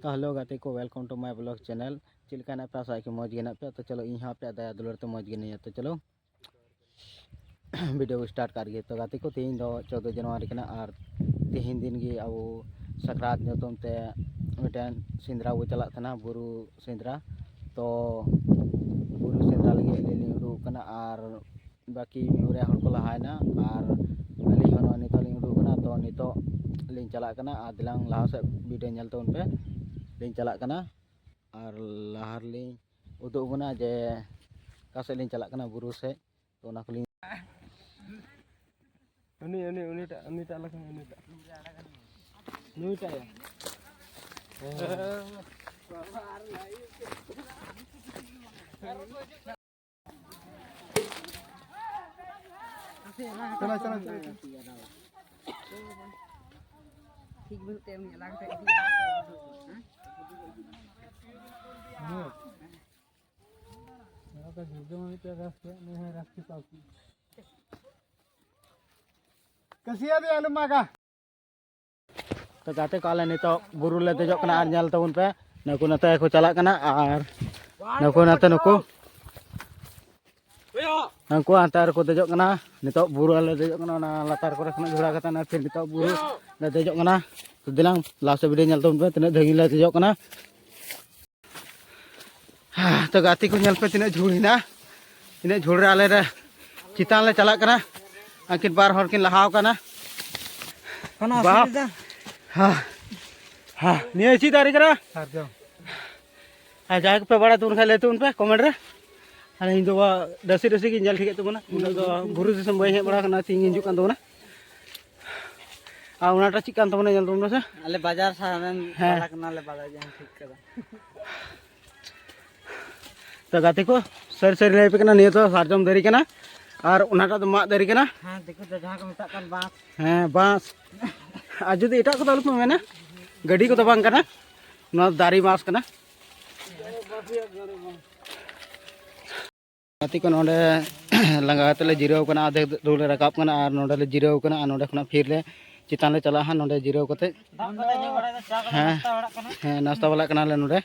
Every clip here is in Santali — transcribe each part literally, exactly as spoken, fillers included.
ᱛᱚ ᱦᱮᱞᱳ ᱜᱟᱛᱮ ᱠᱚ, welcome to my vlog channel᱾ ᱪᱮᱫ ᱞᱮᱠᱟ ᱦᱮᱱᱟᱜ ᱯᱮᱭᱟ? ᱟᱥᱟ ᱠᱤ ᱢᱚᱡᱽ ᱜᱮ ᱦᱮᱱᱟᱜ ᱯᱮᱭᱟ᱾ ᱛᱚ ᱪᱚᱞᱚ, ᱤᱧ ᱦᱚᱸ ᱟᱯᱮᱭᱟᱜ ᱫᱟᱭᱟ ᱫᱩᱞᱟᱹᱲ ᱛᱮ ᱢᱚᱡᱽ ᱜᱮ ᱦᱮᱱᱟᱹᱧᱟ᱾ ᱛᱚ ᱪᱚᱞᱚ ᱵᱷᱤᱰᱤᱭᱳ ᱠᱚ ᱥᱴᱟᱨᱴ ᱠᱟᱜ ᱜᱮ᱾ ᱛᱚ ᱜᱟᱛᱮ ᱠᱚ, ᱛᱮᱦᱮᱧ ᱫᱚ ᱪᱳᱫᱫᱳ ᱡᱟᱱᱩᱣᱟᱨᱤ ᱠᱟᱱᱟ ᱟᱨ ᱛᱮᱦᱮᱧ ᱫᱤᱱ ᱜᱮ ᱟᱵᱚ ᱥᱟᱠᱨᱟᱛ ᱧᱩᱛᱩᱢ ᱛᱮ ᱢᱤᱫᱴᱮᱱ ᱥᱮᱸᱫᱽᱨᱟ ᱵᱚ ᱪᱟᱞᱟᱜ ᱛᱟᱦᱮᱱᱟ, ᱵᱩᱨᱩ ᱥᱮᱸᱫᱽᱨᱟ᱾ ᱛᱚ ᱵᱩᱨᱩ ᱥᱮᱸᱫᱽᱨᱟ ᱞᱟᱹᱜᱤᱫ ᱟᱹᱞᱤᱧ ᱞᱤᱧ ᱩᱰᱩᱠ ᱟᱠᱟᱱᱟ ᱟᱨ ᱵᱟᱹᱠᱤ ᱢᱤᱫ ᱵᱟᱨᱭᱟ ᱦᱚᱲ ᱠᱚ ᱞᱟᱦᱟᱭᱮᱱᱟ ᱟᱨ ᱟᱹᱞᱤᱧ ᱦᱚᱸ ᱱᱚᱜᱼᱚᱭ ᱱᱤᱛᱚᱜ ᱞᱤᱧ ᱩᱰᱩᱠ ᱟᱠᱟᱱᱟ᱾ ᱛᱚ ᱱᱤᱛᱚᱜ ᱞᱤᱧ ᱪᱟᱞᱟᱜ ᱠᱟᱱᱟ ᱟᱨ ᱫᱮᱞᱟᱝ ᱞᱟᱦᱟ ᱥᱮᱫ ᱵᱷᱤᱰᱤᱭᱳ ᱧᱮᱞ ᱛᱟᱵᱚᱱ ᱯᱮ᱾ ᱞᱤᱧ ᱪᱟᱞᱟᱜ ᱠᱟᱱᱟ ᱟᱨ ᱞᱟᱦᱟ ᱨᱮᱞᱤᱧ ᱩᱫᱩᱜ ᱟᱵᱚᱱᱟ ᱡᱮ ᱚᱠᱟ ᱥᱮᱫ ᱞᱤᱧ ᱪᱟᱞᱟᱜ ᱠᱟᱱᱟ, ᱵᱩᱨᱩ ᱥᱮᱫ᱾ ᱛᱚ ᱚᱱᱟ ᱠᱚᱞᱤᱧ ᱩᱱᱤ, ᱩᱱᱤ, ᱩᱱᱤᱴᱟᱜ, ᱩᱱᱤᱴᱟᱜ ᱞᱮᱠᱷᱟᱱ ᱩᱱᱤᱴᱟᱜ᱾ ᱱᱩᱭᱴᱟᱜ ᱭᱟ᱾ ᱪᱟᱞᱟᱜ, ᱪᱟᱞᱟᱜ, ᱪᱟᱞᱟᱜ᱾ ᱴᱷᱤᱠ ᱵᱟᱹᱱᱩᱜ ᱛᱟᱭᱟ ᱩᱱᱤ ᱟᱞᱟᱝ ᱴᱷᱮᱱ ᱤᱫᱤ᱾ ᱦᱮᱸ᱾ ᱱᱚᱣᱟ ᱫᱚ ᱡᱩᱫᱟᱹ ᱢᱤᱫᱴᱮᱱ ᱨᱟᱥ ᱠᱮᱫ, ᱱᱩᱭ ᱦᱚᱸᱭ ᱨᱟᱥ ᱠᱮᱫ ᱛᱟᱵᱚᱱ᱾ ᱠᱟᱹᱥᱤᱭᱟᱹ ᱫᱚ ᱟᱞᱚᱢ ᱢᱟᱜᱟ᱾ ᱛᱚ ᱜᱟᱛᱮ ᱠᱚ, ᱟᱞᱮ ᱱᱤᱛᱚᱜ ᱵᱩᱨᱩ ᱞᱮ ᱫᱮᱡᱚᱜ ᱠᱟᱱᱟ ᱟᱨ ᱧᱮᱞ ᱛᱟᱵᱚᱱ ᱯᱮ, ᱱᱩᱠᱩ ᱱᱚᱛᱮ ᱠᱚ ᱪᱟᱞᱟᱜ ᱠᱟᱱᱟ ᱟᱨ ᱱᱩᱠᱩ ᱱᱚᱛᱮ ᱱᱩᱠᱩ, ᱩᱱᱠᱩ ᱦᱟᱱᱛᱮ ᱨᱮᱠᱚ ᱫᱮᱡᱚᱜ ᱠᱟᱱᱟ᱾ ᱱᱤᱛᱚᱜ ᱵᱩᱨᱩ ᱞᱮ ᱫᱮᱡᱚᱜ ᱠᱟᱱᱟ, ᱚᱱᱟ ᱞᱟᱛᱟᱨ ᱠᱚᱨᱮ ᱠᱷᱚᱱᱟᱜ ᱡᱷᱚᱲᱟ ᱠᱟᱛᱮ ᱚᱱᱟ ᱯᱷᱤᱨ ᱱᱤᱛᱚᱜ ᱵᱩᱨᱩ ᱞᱮ ᱫᱮᱡᱚᱜ ᱠᱟᱱᱟ᱾ ᱛᱚ ᱫᱮᱞᱟᱝ ᱞᱟᱥᱴ ᱵᱷᱤᱰᱤᱭᱳ ᱧᱮᱞ ᱛᱟᱵᱚᱱ ᱯᱮ, ᱛᱤᱱᱟᱹᱜ ᱫᱷᱟᱹᱵᱤᱡ ᱞᱮ ᱫᱮᱡᱚᱜ ᱠᱟᱱᱟ᱾ ᱛᱚ ᱜᱟᱛᱮ ᱠᱚ ᱧᱮᱞ ᱯᱮ, ᱛᱤᱱᱟᱹᱜ ᱡᱷᱩᱲ ᱦᱮᱱᱟᱜᱼᱟ, ᱛᱤᱱᱟᱹᱜ ᱡᱷᱩᱲ ᱨᱮ ᱟᱞᱮ ᱞᱮ ᱪᱮᱛᱟᱱ ᱞᱮ ᱪᱟᱞᱟᱜ ᱠᱟᱱᱟ᱾ ᱟᱹᱠᱤᱱ ᱵᱟᱨ ᱦᱚᱲ ᱠᱤᱱ ᱞᱟᱦᱟᱣ ᱠᱟᱱᱟ᱾ ᱠᱳᱱᱳ ᱵᱟᱯ᱾ ᱚᱥᱩᱵᱤᱫᱷᱟ? ᱦᱟ, ᱦᱟ, ᱱᱤᱭᱟᱹ ᱪᱮᱫ ᱫᱟᱨᱮ ᱠᱟᱱᱟ? ᱥᱟᱨᱡᱚᱢ᱾ ᱟᱨ ᱡᱟᱦᱟᱸᱭ ᱠᱚᱯᱮ ᱵᱟᱲᱟᱭ ᱛᱟᱵᱚᱱ ᱠᱷᱟᱡ ᱞᱟᱹᱭ ᱛᱟᱵᱚᱱ ᱯᱮ ᱠᱚᱢᱮᱱᱴ ᱨᱮ᱾ ᱟᱨ ᱤᱧ ᱫᱚ ᱰᱟᱹᱥᱤ ᱰᱟᱹᱥᱤ ᱜᱤᱧ ᱧᱮᱞ ᱴᱷᱤᱠᱮᱫ ᱛᱟᱵᱚᱱᱟ, ᱩᱱᱟᱹᱜ ᱫᱚ ᱵᱩᱨᱩ ᱫᱤᱥᱚᱢ ᱵᱟᱹᱧ ᱦᱮᱡ ᱵᱟᱲᱟ ᱟᱠᱟᱱᱟ, ᱛᱤᱦᱤᱧ ᱦᱤᱡᱩᱜ ᱠᱟᱱ ᱛᱟᱵᱚᱱᱟ᱾ ᱟᱨ ᱚᱱᱟᱴᱟᱜ ᱪᱮᱫ ᱠᱟᱱ ᱛᱟᱵᱚᱱᱟ ᱧᱮᱞ ᱛᱟᱵᱚᱱ ᱢᱮᱥᱮ᱾ ᱟᱞᱮ ᱵᱟᱡᱟᱨ ᱥᱟᱦᱟᱨ ᱨᱮᱱ ᱦᱮᱸ᱾ ᱵᱟᱞᱟ ᱠᱟᱱᱟᱞᱮ, ᱵᱟᱞᱟ ᱡᱟᱦᱟᱸ ᱴᱷᱤᱠ ᱠᱟᱫᱟ᱾ ᱛᱚ ᱜᱟᱛᱮ ᱠᱚ, ᱥᱟᱹᱨᱤ ᱥᱟᱹᱨᱤ ᱞᱟᱹᱭ ᱟᱯᱮ ᱠᱟᱱᱟ, ᱱᱤᱭᱟᱹ ᱫᱚ ᱥᱟᱨᱡᱚᱢ ᱫᱟᱨᱮ ᱠᱟᱱᱟ ᱟᱨ ᱚᱱᱟᱴᱟᱜ ᱫᱚ ᱢᱟᱫ ᱫᱟᱨᱮ ᱠᱟᱱᱟ᱾ ᱦᱮᱸ, ᱫᱤᱠᱩ ᱛᱮ ᱡᱟᱦᱟᱸ ᱠᱚ ᱢᱮᱛᱟᱜ ᱠᱟᱱ ᱵᱟᱸᱥ᱾ ᱦᱮᱸ, ᱵᱟᱸᱥ᱾ ᱟᱨ ᱡᱩᱫᱤ ᱮᱴᱟᱜ ᱠᱚᱫᱚ ᱟᱞᱚᱯᱮ ᱢᱮᱱᱟ, ᱜᱟᱹᱰᱤ ᱠᱚᱫᱚ ᱵᱟᱝ ᱠᱟᱱᱟ, ᱱᱚᱣᱟ ᱫᱚ ᱫᱟᱨᱮ ᱵᱟᱸᱥ ᱠᱟᱱᱟ᱾ ᱜᱟᱛᱮ ᱠᱚ, ᱱᱚᱰᱮ ᱞᱟᱸᱜᱟ ᱠᱟᱛᱮ ᱞᱮ ᱡᱤᱨᱟᱹᱣ ᱠᱟᱱᱟ, ᱟᱫᱷᱮᱠ ᱫᱚᱞᱮ ᱨᱟᱠᱟᱵ ᱠᱟᱱᱟ ᱟᱨ ᱱᱚᱰᱮ ᱞᱮ ᱡᱤᱨᱟᱹᱣ ᱠᱟᱱᱟ ᱟᱨ ᱱᱚᱰᱮ ᱠᱷᱚᱱᱟᱜ ᱯᱷᱤᱨ ᱞᱮ ᱪᱮᱛᱟᱱ ᱞᱮ ᱪᱟᱞᱟᱜᱼᱟ ᱦᱟᱸᱜ ᱱᱚᱸᱰᱮ ᱡᱤᱨᱟᱹᱣ ᱠᱟᱛᱮ᱾ ᱫᱟᱜ ᱠᱟᱛᱮ ᱧᱩ ᱵᱟᱲᱟᱭ ᱫᱟ, ᱪᱟ ᱠᱟᱱᱟ, ᱦᱮᱸ᱾ ᱱᱟᱥᱛᱟ ᱵᱟᱲᱟᱜ ᱠᱟᱱᱟᱞᱮ᱾ ᱦᱮᱸ, ᱱᱟᱥᱛᱟ ᱵᱟᱲᱟᱜ ᱠᱟᱱᱟᱞᱮ ᱱᱚᱸᱰᱮ᱾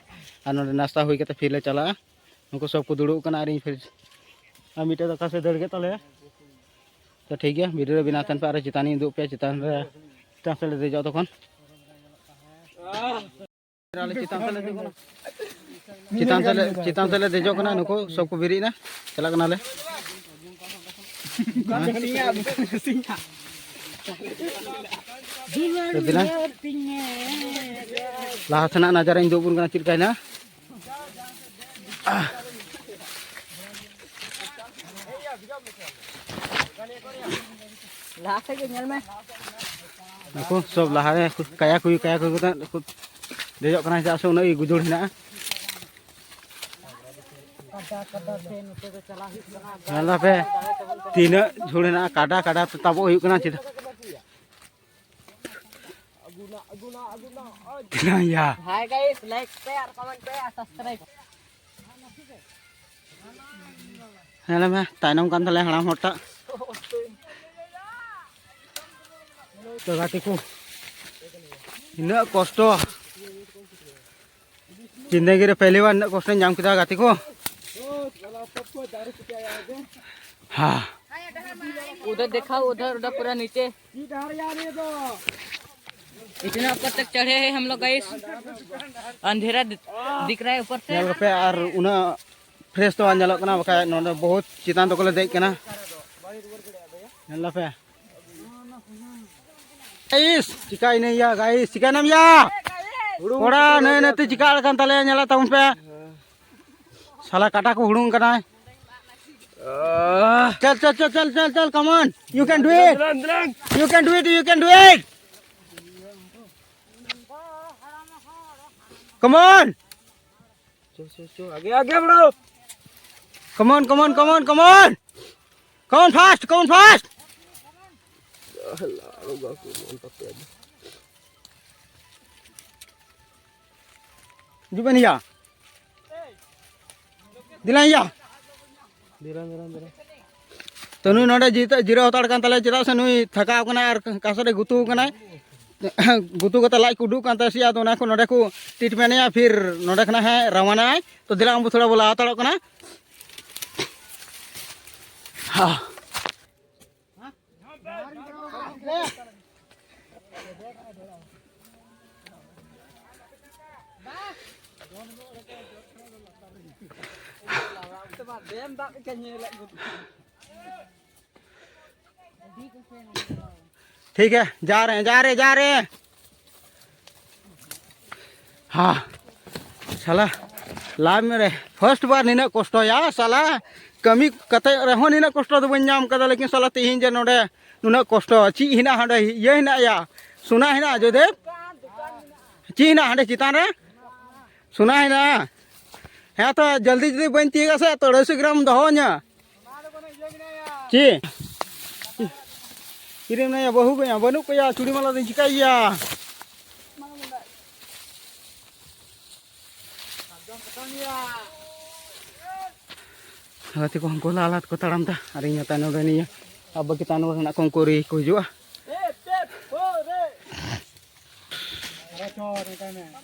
ᱟᱨ ᱱᱚᱸᱰᱮ ᱱᱟᱥᱛᱟ ᱦᱩᱭ ᱠᱟᱛᱮ ᱯᱷᱤᱨ ᱞᱮ ᱪᱟᱞᱟᱜᱼᱟ᱾ ᱱᱩᱠᱩ ᱥᱚᱵ ᱠᱚ ᱫᱩᱲᱩᱵ ᱠᱟᱱᱟ ᱟᱨ ᱤᱧ ᱯᱷᱤᱨ ᱟᱨ ᱢᱤᱫᱴᱮᱡ ᱫᱚ ᱚᱠᱟ ᱥᱮᱫ ᱫᱟᱹᱲ ᱠᱮᱫ ᱛᱟᱞᱮᱭᱟ᱾ ᱛᱚ ᱴᱷᱤᱠ ᱜᱮᱭᱟ, ᱵᱷᱤᱰᱤᱭᱳ ᱨᱮ ᱵᱮᱱᱟᱣ ᱛᱟᱦᱮᱱ ᱯᱮ᱾ ᱟᱨᱚ ᱪᱮᱛᱟᱱ ᱤᱧ ᱩᱫᱩᱜ ᱯᱮᱭᱟ, ᱪᱮᱛᱟᱱ ᱨᱮ, ᱪᱮᱛᱟᱱ ᱥᱮᱫ ᱞᱮ ᱫᱮᱡᱚᱜᱼᱟ ᱛᱚᱠᱷᱚᱱ᱾ ᱟᱞᱮ ᱪᱮᱛᱟᱱ ᱥᱮᱫ ᱞᱮ ᱫᱮᱡᱚᱜ ᱠᱟᱱᱟ᱾ ᱪᱮᱛᱟᱱ ᱥᱮᱫ ᱞᱮ, ᱪᱮᱛᱟᱱ ᱥᱮᱫ ᱞᱮ ᱫᱮᱡᱚᱜ ᱠᱟᱱᱟ, ᱱᱩᱠᱩ ᱥᱚᱵ ᱠᱚ ᱵᱮᱨᱮᱫ ᱮᱱᱟ, ᱪᱟᱞᱟᱜ ᱠᱟᱱᱟᱞᱮ᱾ ᱛᱚ ᱫᱮᱞᱟ, ᱞᱟᱦᱟ ᱥᱮᱱᱟᱜ ᱱᱟᱡᱟᱨᱟᱧ ᱩᱫᱩᱜ ᱟᱵᱚᱱ ᱠᱟᱱᱟ ᱪᱮᱫ ᱞᱮᱠᱟ ᱦᱮᱱᱟᱜᱼᱟ᱾ ᱞᱟᱦᱟ ᱥᱮᱫ ᱜᱮ ᱧᱮᱞ ᱢᱮ᱾ ᱱᱩᱠᱩ ᱥᱚᱵ ᱞᱟᱦᱟᱨᱮ ᱠᱟᱭᱟ ᱠᱩᱭᱩ, ᱠᱟᱭᱟ ᱠᱩᱭᱩ ᱠᱟᱛᱮ ᱠᱚ ᱫᱮᱡᱚᱜ ᱠᱟᱱᱟ, ᱪᱮᱫᱟᱜ ᱥᱮ ᱩᱱᱟᱹᱜ ᱜᱮ ᱜᱩᱡᱩᱲ ᱦᱮᱱᱟᱜᱼᱟ᱾ ᱠᱟᱰᱟ, ᱠᱟᱰᱟ ᱛᱮ ᱱᱚᱛᱮ ᱫᱚ ᱪᱟᱞᱟᱜ ᱦᱩᱭᱩᱜ ᱠᱟᱱᱟ᱾ ᱧᱮᱞ ᱫᱟᱯᱮ ᱛᱤᱱᱟᱹᱜ ᱡᱷᱩᱲ ᱦᱮᱱᱟᱜᱼᱟ, ᱠᱟᱰᱟ, ᱠᱟᱰᱟ ᱛᱮ ᱛᱟᱵᱚᱜ ᱦᱩᱭᱩᱜ ᱠᱟᱱᱟ᱾ ᱪᱮᱫᱟᱜ ᱛᱤᱱᱟᱹᱜ ᱭᱟ? Hi guys, like ᱯᱮ ᱟᱨ comment ᱯᱮ ᱟᱨ subscribe᱾ ᱧᱮᱞ ᱢᱮ, ᱛᱟᱭᱱᱚᱢ ᱠᱟᱱ ᱛᱟᱞᱮᱭᱟ ᱦᱟᱲᱟᱢ ᱦᱚᱲᱴᱟᱜ᱾ ᱛᱚ ᱜᱟᱛᱮ ᱠᱚ, ᱤᱱᱟᱹᱜ ᱠᱚᱥᱴᱚ᱾ ᱡᱤᱱᱫᱮᱜᱤ ᱨᱮ ᱯᱮᱦᱞᱤ ᱵᱟᱨ ᱤᱱᱟᱹᱜ ᱠᱚᱥᱴᱚᱧ ᱧᱟᱢ ᱠᱮᱫᱟ ᱜᱟᱛᱮ ᱠᱚ᱾ ᱦᱟ᱾ उधर दिखाओ, उधर, उधर पूरा नीचे। इतना ऊपर तक चढ़े हैं हम लोग गाइस। अंधेरा दि-, दिख रहा है ऊपर से। ᱧᱮᱞ ᱠᱟᱯᱮ, ᱟᱨ ᱩᱱᱟᱹᱜ fresh ᱫᱚ ᱵᱟᱝ ᱧᱮᱞᱚᱜ ᱠᱟᱱᱟ, ᱵᱟᱠᱷᱟᱡ ᱱᱚᱰᱮ ᱵᱚᱦᱩᱛ ᱪᱮᱛᱟᱱ ᱛᱮᱠᱚ ᱞᱮ ᱫᱮᱡ ᱠᱟᱱᱟ᱾ ᱧᱮᱞ ᱫᱟᱯᱮ? ᱜᱟᱭᱤᱥ, ᱪᱤᱠᱟᱭᱱᱟᱭ ᱭᱟ, ᱜᱟᱭᱤᱥ, ᱪᱤᱠᱟᱭᱱᱟᱢ ᱭᱟ? ᱠᱚᱲᱟ, ᱱᱟᱹᱭ ᱱᱟᱹᱭᱛᱮ ᱪᱤᱠᱟ ᱠᱟᱱ ᱛᱟᱞᱮᱭᱟ, ᱧᱮᱞᱮᱫ ᱛᱟᱵᱚᱱ ᱯᱮ᱾ ᱥᱟᱞᱟ ᱠᱟᱴᱟ ᱠᱚ ᱦᱩᱲᱩᱝ ᱠᱟᱱᱟᱭ᱾ ᱪᱚᱞ, ᱪᱚᱞ, ᱪᱚᱞ, ᱪᱚᱞ, ᱪᱚᱞ, ᱪᱚᱞ, come on. You can do it. You can do it, you can do it. Come on. चो, चो, चो, आगे, आगे बढ़ो। Come on, come on, come on, come on. Come on fast, come on fast. Jubania. Dilanya. Dilan, dilan, dilan. ᱛᱚ ᱱᱩᱭ ᱱᱚᱰᱮ ᱡᱤᱛᱟᱹ-, ᱡᱤᱨᱟᱹᱣ ᱦᱟᱛᱟᱲ ᱠᱟᱱ ᱛᱟᱞᱮᱭᱟ, ᱪᱮᱫᱟᱜ ᱥᱮ ᱱᱩᱭ ᱛᱷᱟᱠᱟᱣ ᱠᱟᱱᱟᱭ ᱟᱨ ᱚᱠᱟ ᱥᱮᱫ ᱨᱮ ᱜᱩᱛᱩ ᱠᱟᱱᱟᱭ᱾ ᱜᱩᱛᱩ ᱠᱟᱛᱮ ᱞᱟᱡ ᱠᱚ ᱩᱰᱩᱠ ᱠᱟᱱ ᱛᱟᱭᱟ ᱥᱮ, ᱟᱫᱚ ᱚᱱᱟ ᱠᱚ ᱱᱚᱰᱮ ᱠᱚ treatment ᱮᱭᱟ, ᱯᱷᱤᱨ ᱱᱚᱰᱮ ᱠᱷᱚᱱᱟᱜ ᱦᱮᱸ ᱨᱟᱣᱟᱱᱟᱭ᱾ ᱛᱚ ᱫᱮᱞᱟ ᱟᱵᱚ ᱛᱷᱚᱲᱟ ᱵᱚ ᱞᱟᱦᱟ ᱦᱟᱛᱟᱲᱚᱜ ᱠᱟᱱᱟ᱾ ᱦᱟ᱾ ठीक है, जा रहे हैं, जा रहे हैं, जा रहे हैं। हाँ, साला, ᱞᱟᱵᱷ ᱢᱮᱨᱮ, first ᱵᱟᱨ ᱱᱤᱱᱟᱹᱜ ᱠᱚᱥᱴᱚᱭᱟ, ᱥᱟᱞᱟ, ᱠᱟᱹᱢᱤ ᱠᱟᱛᱮ ᱨᱮᱦᱚᱸ ᱱᱤᱱᱟᱹᱜ ᱠᱚᱥᱴᱚ ᱫᱚ ᱵᱟᱹᱧ ᱧᱟᱢ ᱠᱟᱫᱟ, ᱞᱮᱠᱤᱱ ᱥᱟᱞᱟ, ᱛᱮᱦᱮᱧ ᱡᱮ ᱱᱚᱰᱮ ᱱᱩᱱᱟᱹᱜ ᱠᱚᱥᱴᱚ, ᱪᱮᱫ ᱦᱮᱱᱟᱜ ᱦᱟᱸᱰᱮ, ᱤᱭᱟᱹ ᱦᱮᱱᱟᱜ ᱭᱟ, ᱥᱚᱱᱟ ᱦᱮᱱᱟᱜᱼᱟ, ᱡᱚᱭᱫᱮᱵ? ᱪᱮᱫ ᱦᱮᱱᱟᱜ ᱦᱟᱸᱰᱮ ᱪᱮᱛᱟᱱ ᱨᱮ? ᱥᱚᱱᱟ ᱦᱮᱱᱟᱜᱼᱟ? ᱦᱮᱸ, ᱛᱚ ᱡᱚᱞᱫᱤ ᱡᱩᱫᱤ ᱵᱟᱹᱧ ᱛᱤᱭᱳᱜᱟ ᱥᱮ, ᱛᱚ ᱟᱹᱲᱟᱹᱭᱥᱚ ᱜᱨᱟᱢ ᱫᱚᱦᱚ ᱟᱹᱧᱟ᱾ ᱪᱮᱫ? ᱠᱤᱨᱤᱧ ᱢᱮᱭᱟ ᱵᱟᱹᱦᱩ ᱠᱚᱭᱟ, ᱵᱟᱹᱱᱩᱜ ᱠᱚᱭᱟ, ᱪᱩᱲᱤ ᱢᱟᱞᱟ ᱫᱚᱧ ᱪᱤᱠᱟᱹᱭᱮᱭᱟ? ᱜᱟᱛᱮ ᱠᱚ ᱩᱱᱠᱩ ᱞᱟᱦᱟ ᱞᱟᱦᱟ ᱛᱮᱠᱚ ᱛᱟᱲᱟᱢ ᱫᱟ, ᱟᱨ ᱤᱧ ᱦᱚᱸ ᱛᱟᱭᱱᱚᱢ ᱨᱮ ᱱᱤᱭᱟᱹ ᱟᱵᱚ ᱜᱮ ᱛᱟᱭᱱᱚᱢ ᱨᱮ ᱦᱮᱱᱟᱜ ᱠᱚ, ᱩᱱᱠᱩ ᱟᱹᱣᱨᱤ ᱠᱚ ᱦᱤᱡᱩᱜᱼᱟ᱾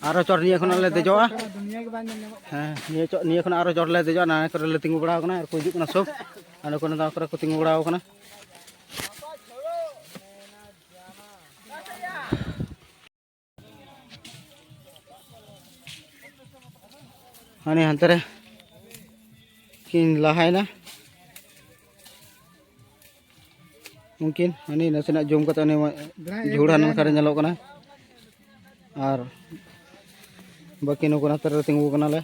ᱟᱨᱚ ᱪᱚᱴ ᱱᱤᱭᱟᱹ ᱠᱷᱚᱱᱟᱜ ᱞᱮ ᱫᱮᱡᱚᱜᱼᱟ᱾ ᱦᱮᱸ, ᱱᱤᱭᱟᱹ ᱪᱚᱴ, ᱱᱤᱭᱟᱹ ᱠᱷᱚᱱᱟᱜ ᱟᱨᱚ ᱪᱚᱴ ᱞᱮ ᱫᱮᱡᱚᱜᱼᱟ᱾ ᱱᱟᱭ ᱠᱚᱨᱮ ᱞᱮ ᱛᱤᱸᱜᱩ ᱵᱟᱲᱟ ᱟᱠᱟᱱᱟ ᱟᱨ ᱠᱚ ᱦᱤᱡᱩᱜ ᱠᱟᱱᱟ ᱥᱚᱵ᱾ ᱟᱞᱮ ᱠᱚᱨᱮ ᱫᱚ ᱠᱚᱨᱮ ᱠᱚ ᱛᱤᱸᱜᱩ ᱵᱟᱲᱟ ᱟᱠᱟᱱᱟ᱾ ᱦᱟᱱᱮ ᱦᱟᱱᱛᱮ ᱨᱮ ᱠᱤᱱ ᱞᱟᱦᱟᱭᱮᱱᱟ᱾ ᱩᱱᱠᱤᱱ ᱦᱟᱱᱮ ᱱᱟᱥᱮᱱᱟᱜ ᱡᱩᱢ ᱠᱟᱛᱮ ᱩᱱᱤ ᱡᱷᱩᱲ ᱦᱟᱱᱟ ᱱᱟᱠᱷᱟ ᱨᱮ ᱧᱮᱞᱚᱜ ᱠᱟᱱᱟ᱾ ᱟᱨ ᱵᱟᱹᱠᱤ ᱱᱩᱠᱩ ᱱᱟᱛᱮ ᱨᱮ ᱛᱤᱸᱜᱩ ᱠᱟᱱᱟᱞᱮ᱾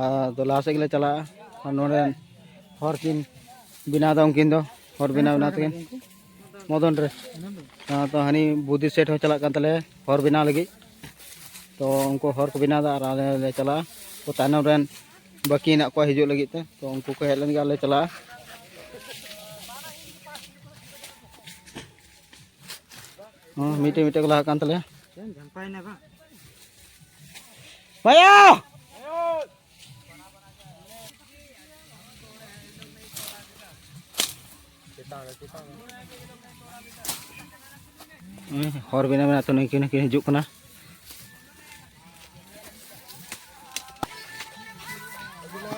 ᱟᱫᱚ ᱞᱟᱦᱟ ᱥᱮᱫ ᱜᱮᱞᱮ ᱪᱟᱞᱟᱜᱼᱟ᱾ ᱟᱨ ᱱᱚᱰᱮ ᱦᱚᱨ ᱠᱤᱱ ᱵᱮᱱᱟᱣ ᱮᱫᱟ ᱩᱱᱠᱤᱱ ᱫᱚ, ᱦᱚᱨ ᱵᱮᱱᱟᱣ ᱵᱮᱱᱟᱣ ᱛᱮᱠᱤᱱ ᱢᱚᱫᱚᱱ ᱨᱮ᱾ ᱦᱮᱸ, ᱛᱚ ᱦᱟᱹᱱᱤ ᱵᱩᱫᱷᱤ ᱥᱮᱴ ᱦᱚᱸ ᱪᱟᱞᱟᱜ ᱠᱟᱱ ᱛᱟᱞᱮᱭᱟ ᱦᱚᱨ ᱵᱮᱱᱟᱣ ᱞᱟᱹᱜᱤᱫ᱾ ᱛᱚ ᱩᱱᱠᱩ ᱦᱚᱨ ᱠᱚ ᱵᱮᱱᱟᱣ ᱮᱫᱟ ᱟᱨ ᱟᱞᱮ ᱞᱮ ᱪᱟᱞᱟᱜᱼᱟ᱾ ᱛᱚ ᱛᱟᱭᱱᱚᱢ ᱨᱮᱱ ᱵᱟᱹᱠᱤ ᱦᱮᱱᱟᱜ ᱠᱚᱣᱟ ᱦᱤᱡᱩᱜ ᱞᱟᱹᱜᱤᱫ ᱛᱮ, ᱛᱚ ᱩᱱᱠᱩ ᱠᱚ ᱦᱮᱡ ᱞᱮᱱ ᱜᱮ ᱟᱨ ᱞᱮ ᱪᱟᱞᱟᱜᱼᱟ᱾ ᱦᱚᱸ, ᱢᱤᱫᱴᱮᱡ ᱢᱤᱫᱴᱮᱡ ᱠᱚ ᱞᱟᱦᱟᱜ ᱠᱟᱱ ᱛᱟᱞᱮᱭᱟ᱾ ᱵᱷᱟᱭᱟ! ᱦᱩᱸ, ᱦᱚᱨ ᱵᱮᱱᱟᱣ ᱢᱮᱱᱟᱜ ᱛᱚ, ᱱᱩᱠᱤᱱ ᱦᱚᱸᱠᱤᱱ ᱦᱤᱡᱩᱜ ᱠᱟᱱᱟ᱾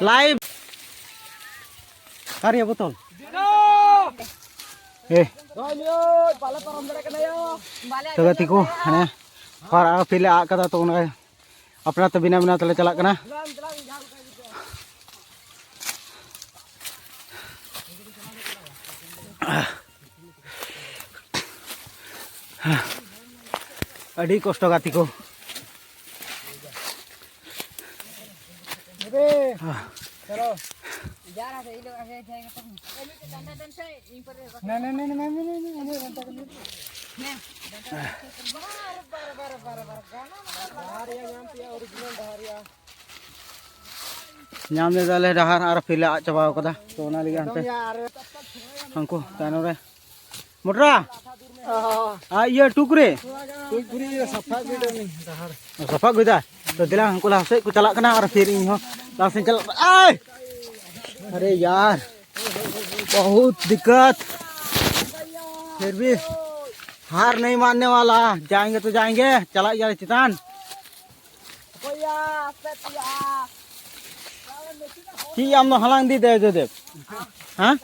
ᱞᱟᱭᱤᱵᱷ᱾ ᱚᱠᱟᱨᱮᱭᱟ ᱵᱳᱛᱚᱞ? ᱮ᱾ ᱛᱚ ᱜᱟᱛᱮ ᱠᱚ, ᱦᱟᱱᱮ ᱦᱚᱨ ᱟᱨ ᱯᱷᱤᱨ ᱞᱮ ᱟᱫ ᱠᱟᱫᱟ, ᱛᱚ ᱚᱱᱟ ᱟᱯᱱᱟᱨ ᱛᱮ ᱵᱮᱱᱟᱣ ᱵᱮᱱᱟᱣ ᱛᱮᱞᱮ ᱪᱟᱞᱟᱜ ᱠᱟᱱᱟ᱾ ᱟᱹᱰᱤ ᱠᱚᱥᱴᱚ ᱜᱟᱛᱮ ᱠᱚ᱾ ᱪᱚᱞᱚ᱾ ᱧᱟᱢ ᱞᱮᱫᱟᱞᱮ ᱰᱟᱦᱟᱨ ᱟᱨ ᱯᱷᱤᱨ ᱞᱮ ᱟᱫ ᱪᱟᱵᱟᱣ ᱠᱟᱫᱟ, ᱛᱚ ᱚᱱᱟ ᱞᱟᱹᱜᱤᱫ ᱦᱟᱱᱛᱮ ᱦᱟᱱᱠᱩ ᱛᱟᱭᱱᱚᱢ ᱨᱮ ᱢᱚᱴᱨᱟ ᱟᱨ ᱤᱭᱟᱹ ᱴᱩᱠ ᱨᱮ ᱴᱩᱠ ᱨᱮ ᱥᱟᱯᱷᱟ ᱟᱹᱜᱩᱭ ᱫᱟ ᱩᱱᱤ ᱰᱟᱦᱟᱨ᱾ ᱥᱟᱯᱷᱟ ᱟᱹᱜᱩᱭ ᱫᱟ᱾ ᱛᱚ ᱫᱮᱞᱟ ᱦᱟᱱᱠᱩ ᱞᱟᱦᱟ ᱥᱮᱫ ᱠᱚ ᱪᱟᱞᱟᱜ ᱠᱟᱱᱟ ᱟᱨ ᱯᱷᱤᱨ ᱤᱧ ᱦᱚᱸ ᱞᱟᱦᱟ ᱥᱮᱫ ᱪᱟᱞᱟᱜ ᱟᱭ᱾ अरे यार, बहुत दिक्कत, फिर भी हार नहीं मानने वाला, जाएंगे तो जाएंगे, ᱪᱟᱞᱟᱜ ᱜᱮᱭᱟᱞᱮ ᱪᱮᱛᱟᱱ᱾ ᱪᱮᱫ ᱟᱢ ᱫᱚ ᱦᱟᱞᱟᱝ ᱤᱫᱤ ᱫᱮ ᱡᱚᱭᱫᱮᱵ? ᱦᱮᱸ?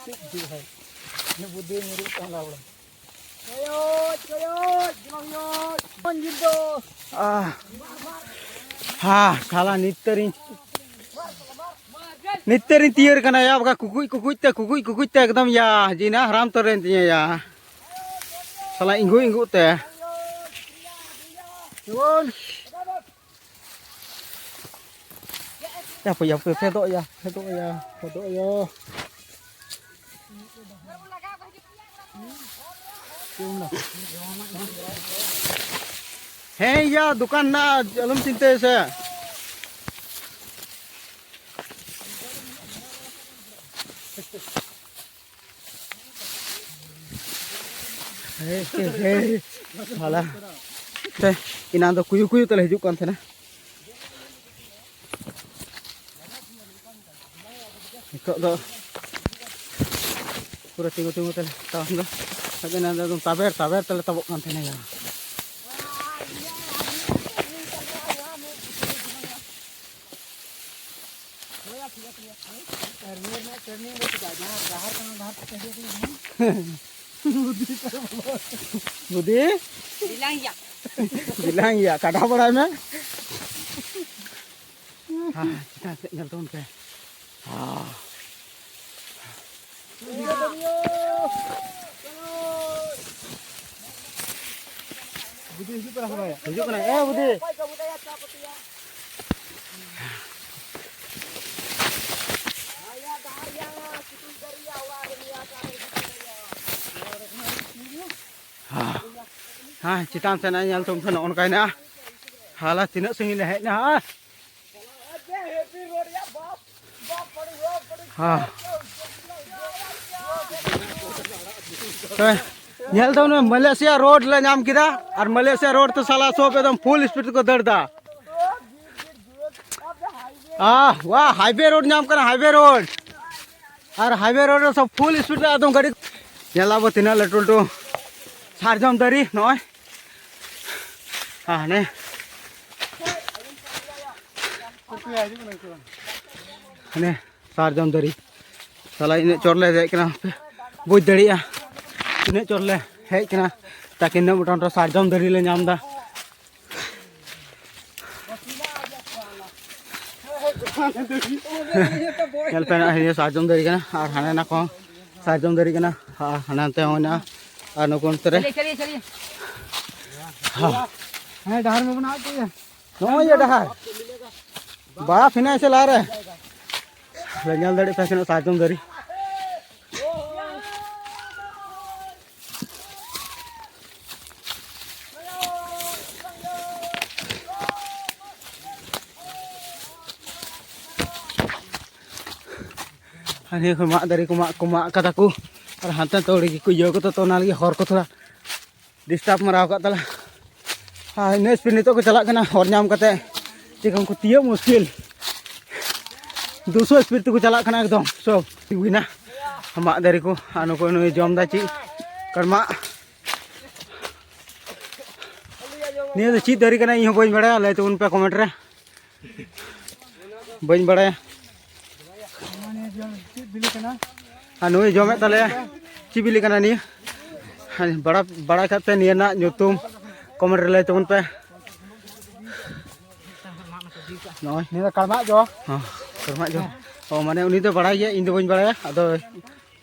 ᱟᱦ, ᱦᱟ, ᱥᱟᱞᱟ ᱱᱤᱛ ᱛᱟᱹᱨᱤᱧ, ᱱᱤᱛ ᱛᱟᱹᱨᱤᱧ ᱛᱤᱭᱟᱹᱨ ᱠᱟᱱᱟ ᱭᱟ, ᱵᱟᱠᱷᱟᱡ ᱠᱩᱠᱩᱡ ᱠᱩᱠᱩᱡ ᱛᱮ, ᱠᱩᱠᱩᱡ ᱠᱩᱠᱩᱡ ᱛᱮ ᱮᱠᱫᱚᱢ ᱭᱟ, ᱡᱤᱱᱟ ᱦᱟᱨᱟᱢ ᱩᱛᱟᱹᱨᱮᱱ ᱛᱤᱧᱟᱹ ᱭᱟ᱾ ᱥᱟᱞᱟ ᱤᱸᱜᱩ ᱤᱸᱜᱩ ᱛᱮ᱾ ᱡᱮᱢᱚᱱ ᱦᱟᱯᱳᱭ, ᱦᱟᱯᱳᱭ, ᱯᱷᱮᱰᱚᱜ ᱭᱟ, ᱯᱷᱮᱰᱚᱜ ᱭᱟ, ᱯᱷᱮᱰᱚᱜ ᱭᱟ᱾ ᱦᱮᱸ ᱭᱟ, ᱫᱚᱠᱟᱱ ᱦᱮᱱᱟᱜᱼᱟ, ᱟᱞᱚᱢ ᱪᱤᱱᱛᱟᱹᱭᱟ ᱥᱮ᱾ ᱦᱮᱸ, ᱦᱮᱸ, ᱦᱮᱸ, ᱥᱟᱞᱟ᱾ ᱛᱮ, ᱮᱱᱟᱱ ᱫᱚ ᱠᱩᱭᱩ ᱠᱩᱭᱩ ᱛᱮᱞᱮ ᱦᱤᱡᱩᱜ ᱠᱟᱱ ᱛᱟᱦᱮᱱᱟ᱾ ᱱᱤᱛᱚᱜ ᱫᱚ ᱯᱩᱨᱟᱹ ᱛᱤᱸᱜᱩ ᱛᱤᱸᱜᱩ ᱛᱮᱞᱮ ᱛᱟᱲᱟᱢ ᱫᱟ᱾ ᱟᱫᱚ ᱮᱱᱟᱝ ᱫᱚ ᱮᱠᱫᱚᱢ ᱛᱟᱵᱮᱨ ᱛᱟᱵᱮᱨ ᱛᱮᱞᱮ ᱛᱟᱵᱚᱜ ᱠᱟᱱ ᱛᱟᱦᱮᱱᱟ ᱭᱟ᱾ ᱟᱨ ᱱᱤᱭᱟᱹ ᱨᱮᱱᱟᱜ turning ᱫᱚ ᱪᱮᱫᱟᱜ? ᱡᱟᱦᱟᱸ ᱰᱟᱦᱟᱨ ᱠᱟᱱᱟ, ᱰᱟᱦᱟᱨ ᱛᱮ ᱦᱤᱡᱩᱜ ᱠᱟᱱᱟ᱾ ᱵᱩᱫᱷᱤ? ᱵᱤᱞᱟᱝ ᱭᱟ᱾ ᱵᱤᱞᱟᱝ ᱭᱟ, ᱠᱟᱰᱟ ᱵᱟᱲᱟᱭ ᱢᱮ᱾ ᱦᱮᱸ, ᱪᱮᱛᱟᱱ ᱥᱮᱫ ᱧᱮᱞ ᱛᱟᱵᱚᱱ ᱯᱮ᱾ ᱦᱮᱸ᱾ ᱵᱩᱫᱷᱤ ᱦᱤᱡᱩᱜ ᱠᱟᱱᱟ ᱥᱮ ᱵᱟᱝ? ᱦᱤᱡᱩᱜ ᱠᱟᱱᱟ᱾ ᱮ, ᱵᱩᱫᱷᱤ᱾ ᱦᱮᱸ, ᱪᱮᱛᱟᱱ ᱥᱮᱱ ᱧᱮᱞ ᱛᱟᱵᱚᱱ ᱯᱮ, ᱱᱚᱜᱼᱚ ᱱᱚᱝᱠᱟᱭᱮᱱᱟ᱾ ᱦᱟᱞᱟ ᱛᱤᱱᱟᱹᱜ ᱥᱟᱺᱜᱤᱧ ᱞᱮ ᱦᱮᱡ ᱮᱱᱟ, ᱦᱮᱸ᱾ ᱦᱮᱸ᱾ ᱛᱚ, ᱧᱮᱞ ᱛᱟᱵᱚᱱ ᱢᱮ, ᱢᱟᱞᱮᱥᱤᱭᱟ ᱨᱳᱰ ᱞᱮ ᱧᱟᱢ ᱠᱮᱫᱟ᱾ ᱟᱨ ᱢᱟᱞᱮᱥᱤᱭᱟ ᱨᱳᱰ ᱛᱮ ᱥᱟᱞᱟ ᱥᱚᱵ ᱮᱠᱫᱚᱢ full speed ᱛᱮᱠᱚ ᱫᱟᱹᱲ ᱮᱫᱟ᱾ ᱟᱦ, ᱣᱟ, highway road ᱧᱟᱢ ᱠᱟᱱᱟ, highway road᱾ ᱟᱨ highway road ᱨᱮ ᱥᱚᱵ full speed ᱨᱮ ᱮᱠᱫᱚᱢ ᱜᱟᱹᱰᱤ᱾ ᱧᱮᱞ ᱟᱵᱚ ᱛᱤᱱᱟᱹᱜ ᱞᱟᱹᱴᱩ ᱞᱟᱹᱴᱩ ᱥᱟᱨᱡᱚᱢ ᱫᱟᱨᱮ ᱱᱚᱜᱼᱚᱭ᱾ ᱦᱟᱱᱮ, ᱦᱟᱱᱮ ᱥᱟᱨᱡᱚᱢ ᱫᱟᱨᱮ᱾ ᱥᱟᱞᱟ ᱤᱱᱟᱹᱜ ᱪᱚᱴ ᱞᱮ ᱫᱮᱡ ᱠᱟᱱᱟ, ᱵᱩᱡᱽ ᱫᱟᱲᱮᱭᱟᱜᱼᱟ ᱛᱤᱱᱟᱹᱜ ᱪᱚᱴ ᱞᱮ ᱦᱮᱡ ᱠᱟᱱᱟ᱾ ᱛᱟᱠᱤ ᱤᱱᱟᱹᱜ ᱢᱚᱴᱟ ᱢᱚᱴᱟ ᱥᱟᱨᱡᱚᱢ ᱫᱟᱨᱮ ᱞᱮ ᱧᱟᱢ ᱮᱫᱟ᱾ ᱧᱮᱞ ᱯᱮ, ᱱᱚᱜᱼᱚᱭ ᱱᱤᱭᱟᱹ ᱥᱟᱨᱡᱚᱢ ᱫᱟᱨᱮ ᱠᱟᱱᱟ, ᱟᱨ ᱦᱟᱱᱮ ᱱᱟ ᱠᱚ ᱥᱟᱨᱡᱚᱢ ᱫᱟᱨᱮ ᱠᱟᱱᱟ, ᱟᱨ ᱦᱟᱱᱮ ᱦᱟᱱᱛᱮ ᱦᱚᱸ ᱢᱮᱱᱟᱜᱼᱟ, ᱟᱨ ᱱᱩᱠᱩ ᱱᱚᱛᱮ ᱨᱮ᱾ ᱦᱮᱸ, ᱰᱟᱦᱟᱨ ᱢᱮ ᱵᱚᱱᱟ ᱟᱡ ᱛᱮᱜᱮ᱾ ᱱᱚᱜᱼᱚᱭ ᱡᱮ ᱰᱟᱦᱟᱨ, ᱵᱟᱯ ᱦᱮᱱᱟᱭ ᱥᱮ ᱞᱟᱦᱟᱨᱮ᱾ ᱞᱮ ᱧᱮᱞ ᱫᱟᱲᱮᱭᱟᱜ ᱯᱮ ᱛᱤᱱᱟᱹᱜ ᱥᱟᱨᱡᱚᱢ ᱫᱟᱨᱮ᱾ ᱟᱨ ᱱᱤᱭᱟᱹ ᱠᱚ ᱢᱟᱜ ᱫᱟᱨᱮ ᱠᱚ ᱢᱟᱜ ᱠᱚ ᱢᱟᱜ ᱠᱟᱫᱟ ᱠᱚ, ᱟᱨ ᱦᱟᱱᱛᱮ ᱱᱟᱛᱮ ᱟᱹᱣᱲᱤ ᱜᱮᱠᱚ ᱤᱭᱟᱹ ᱠᱟᱫᱟ, ᱛᱚ ᱚᱱᱟ ᱞᱟᱹᱜᱤᱫ ᱦᱚᱨ ᱠᱚ ᱛᱷᱚᱲᱟ disturb ᱢᱟᱨᱟᱣ ᱠᱟᱜ ᱛᱟᱞᱮ᱾ ᱟᱨ ᱤᱱᱟᱹ speed ᱱᱤᱛᱚᱜ ᱠᱚ ᱪᱟᱞᱟᱜ ᱠᱟᱱᱟ, ᱦᱚᱨ ᱧᱟᱢ ᱠᱟᱛᱮ ᱪᱮᱫ ᱠᱚ ᱩᱱᱠᱩ ᱛᱤᱭᱳᱜ ᱢᱩᱥᱠᱤᱞ᱾ ᱫᱩᱥᱚ speed ᱛᱮᱠᱚ ᱪᱟᱞᱟᱜ ᱠᱟᱱᱟ ᱮᱠᱫᱚᱢ, ᱥᱚᱵ ᱛᱤᱸᱜᱩᱭᱱᱟ᱾ ᱢᱟᱜ ᱫᱟᱨᱮ ᱠᱚ, ᱟᱨ ᱱᱩᱠᱩ ᱱᱩᱭ ᱡᱚᱢ ᱫᱟ ᱪᱮᱫ ᱠᱟᱲᱢᱟᱜ᱾ ᱱᱤᱭᱟᱹ ᱫᱚ ᱪᱮᱫ ᱫᱟᱨᱮ ᱠᱟᱱᱟ ᱤᱧ ᱦᱚᱸ ᱵᱟᱹᱧ ᱵᱟᱲᱟᱭᱟ, ᱞᱟᱹᱭ ᱛᱟᱵᱚᱱ ᱯᱮ ᱠᱚᱢᱮᱱᱴ ᱨᱮ᱾ ᱵᱟᱹᱧ ᱵᱟᱲᱟᱭᱟ᱾ ᱪᱮᱫ ᱵᱤᱞᱤ ᱠᱟᱱᱟ? ᱟᱨ ᱱᱩᱭ ᱡᱚᱢᱮᱫ ᱛᱟᱞᱮᱭᱟ ᱪᱮᱫ ᱵᱤᱞᱤ ᱠᱟᱱᱟ ᱱᱤᱭᱟᱹ? ᱵᱟᱲᱟ ᱵᱟᱲᱟᱭ ᱠᱷᱟᱡ ᱯᱮ ᱱᱤᱭᱟᱹ ᱨᱮᱱᱟᱜ ᱧᱩᱛᱩᱢ ᱠᱚᱢᱮᱱᱴ ᱨᱮ ᱞᱟᱹᱭ ᱛᱟᱵᱚᱱ ᱯᱮ᱾ ᱱᱚᱜᱼᱚᱭ᱾ ᱱᱤᱭᱟᱹ ᱫᱚ ᱠᱟᱲᱢᱟᱜ ᱡᱚ᱾ ᱦᱚᱸ, ᱠᱟᱲᱢᱟᱜ ᱡᱚ᱾ ᱚ, ᱢᱟᱱᱮ ᱩᱱᱤ ᱫᱚ ᱵᱟᱲᱟᱭ ᱜᱮᱭᱟ, ᱤᱧ ᱫᱚ ᱵᱟᱹᱧ ᱵᱟᱲᱟᱭᱟ᱾ ᱟᱫᱚ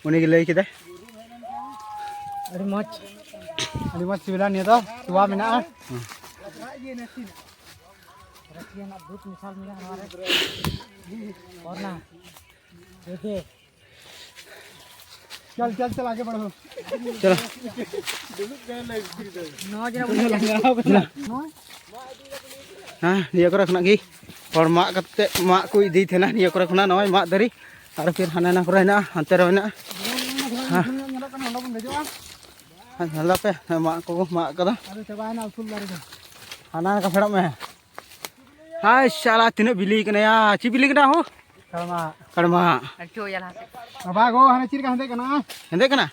ᱩᱱᱤ ᱜᱮ ᱞᱟᱹᱭ ᱠᱮᱫᱟᱭ᱾ ᱟᱹᱰᱤ ᱢᱚᱡᱽ, ᱟᱹᱰᱤ ᱢᱚᱡᱽ ᱥᱤᱵᱤᱞᱟ ᱱᱤᱭᱟᱹ ᱫᱚ᱾ ᱛᱚᱣᱟ ᱢᱮᱱᱟᱜᱼᱟ᱾ ᱦᱚᱸ᱾ ᱨᱟᱹᱥᱤᱭᱟ ᱨᱮᱱᱟᱜ ᱫᱩᱫᱷ ᱢᱮᱥᱟᱞ ᱢᱮᱱᱟᱜᱼᱟ ᱱᱚᱣᱟ ᱨᱮ᱾ ᱚᱨ ᱱᱟ᱾ ᱫᱮᱫᱮ᱾ चल चल चल, आगे बढ़ो। चलो। ᱱᱚᱣᱟ ᱡᱮᱱᱚ ᱵᱩᱡᱷᱟᱹᱣ ᱞᱟᱸᱜᱟ ᱠᱟᱱᱟ᱾ ᱦᱮᱸ, ᱱᱤᱭᱟᱹ ᱠᱚᱨᱮ ᱠᱷᱚᱱᱟᱜ ᱜᱮ ᱦᱚᱲ ᱢᱟᱜ ᱠᱟᱛᱮ ᱢᱟᱜ ᱠᱚ ᱤᱫᱤᱭ ᱛᱟᱦᱮᱱᱟ᱾ ᱱᱤᱭᱟᱹ ᱠᱚᱨᱮ ᱠᱷᱚᱱᱟᱜ ᱱᱚᱜᱼᱚᱭ ᱢᱟᱜ ᱫᱟᱨᱮ ᱟᱨ ᱯᱷᱤᱨ ᱦᱟᱱᱟ ᱱᱟ ᱠᱚᱨᱮ ᱦᱮᱱᱟᱜᱼᱟ, ᱦᱟᱱᱛᱮ ᱨᱮᱦᱚᱸ ᱦᱮᱱᱟᱜᱼᱟ᱾ ᱦᱮᱸ᱾ ᱧᱮᱞᱚᱜ ᱠᱟᱱᱟ, ᱚᱸᱰᱮ ᱵᱚᱱ ᱫᱮᱡᱚᱜᱼᱟ᱾ ᱦᱮᱸ, ᱧᱮᱞ ᱫᱟᱯᱮ, ᱦᱮᱸ, ᱢᱟᱜ ᱠᱚᱠᱚ ᱢᱟᱜ ᱠᱟᱫᱟ᱾ ᱟᱫᱚ ᱪᱟᱵᱟᱭᱮᱱᱟ ᱩᱥᱩᱞ ᱫᱟᱨᱮ ᱫᱚ᱾ ᱦᱟᱱᱟ ᱱᱟ ᱠᱚ ᱯᱷᱮᱰᱚᱜ ᱢᱮ᱾ ᱦᱟᱭ ᱥᱟᱞᱟ, ᱛᱤᱱᱟᱹᱜ ᱵᱤᱞᱤ ᱠᱟᱱᱟ ᱭᱟ? ᱪᱮᱫ ᱵᱤᱞᱤ ᱠᱟᱱᱟ ᱦᱳ? ᱠᱟᱲᱢᱟ᱾ ᱠᱟᱲᱢᱟ᱾ ᱟᱨ ᱪᱚ ᱭᱟ ᱞᱟᱦᱟ ᱥᱮᱫ᱾ ᱵᱟᱵᱟ ᱜᱳ, ᱦᱟᱱᱮ ᱪᱮᱫ ᱞᱮᱠᱟ ᱦᱮᱸᱫᱮᱜ ᱠᱟᱱᱟ? ᱦᱮᱸᱫᱮᱜ ᱠᱟᱱᱟ?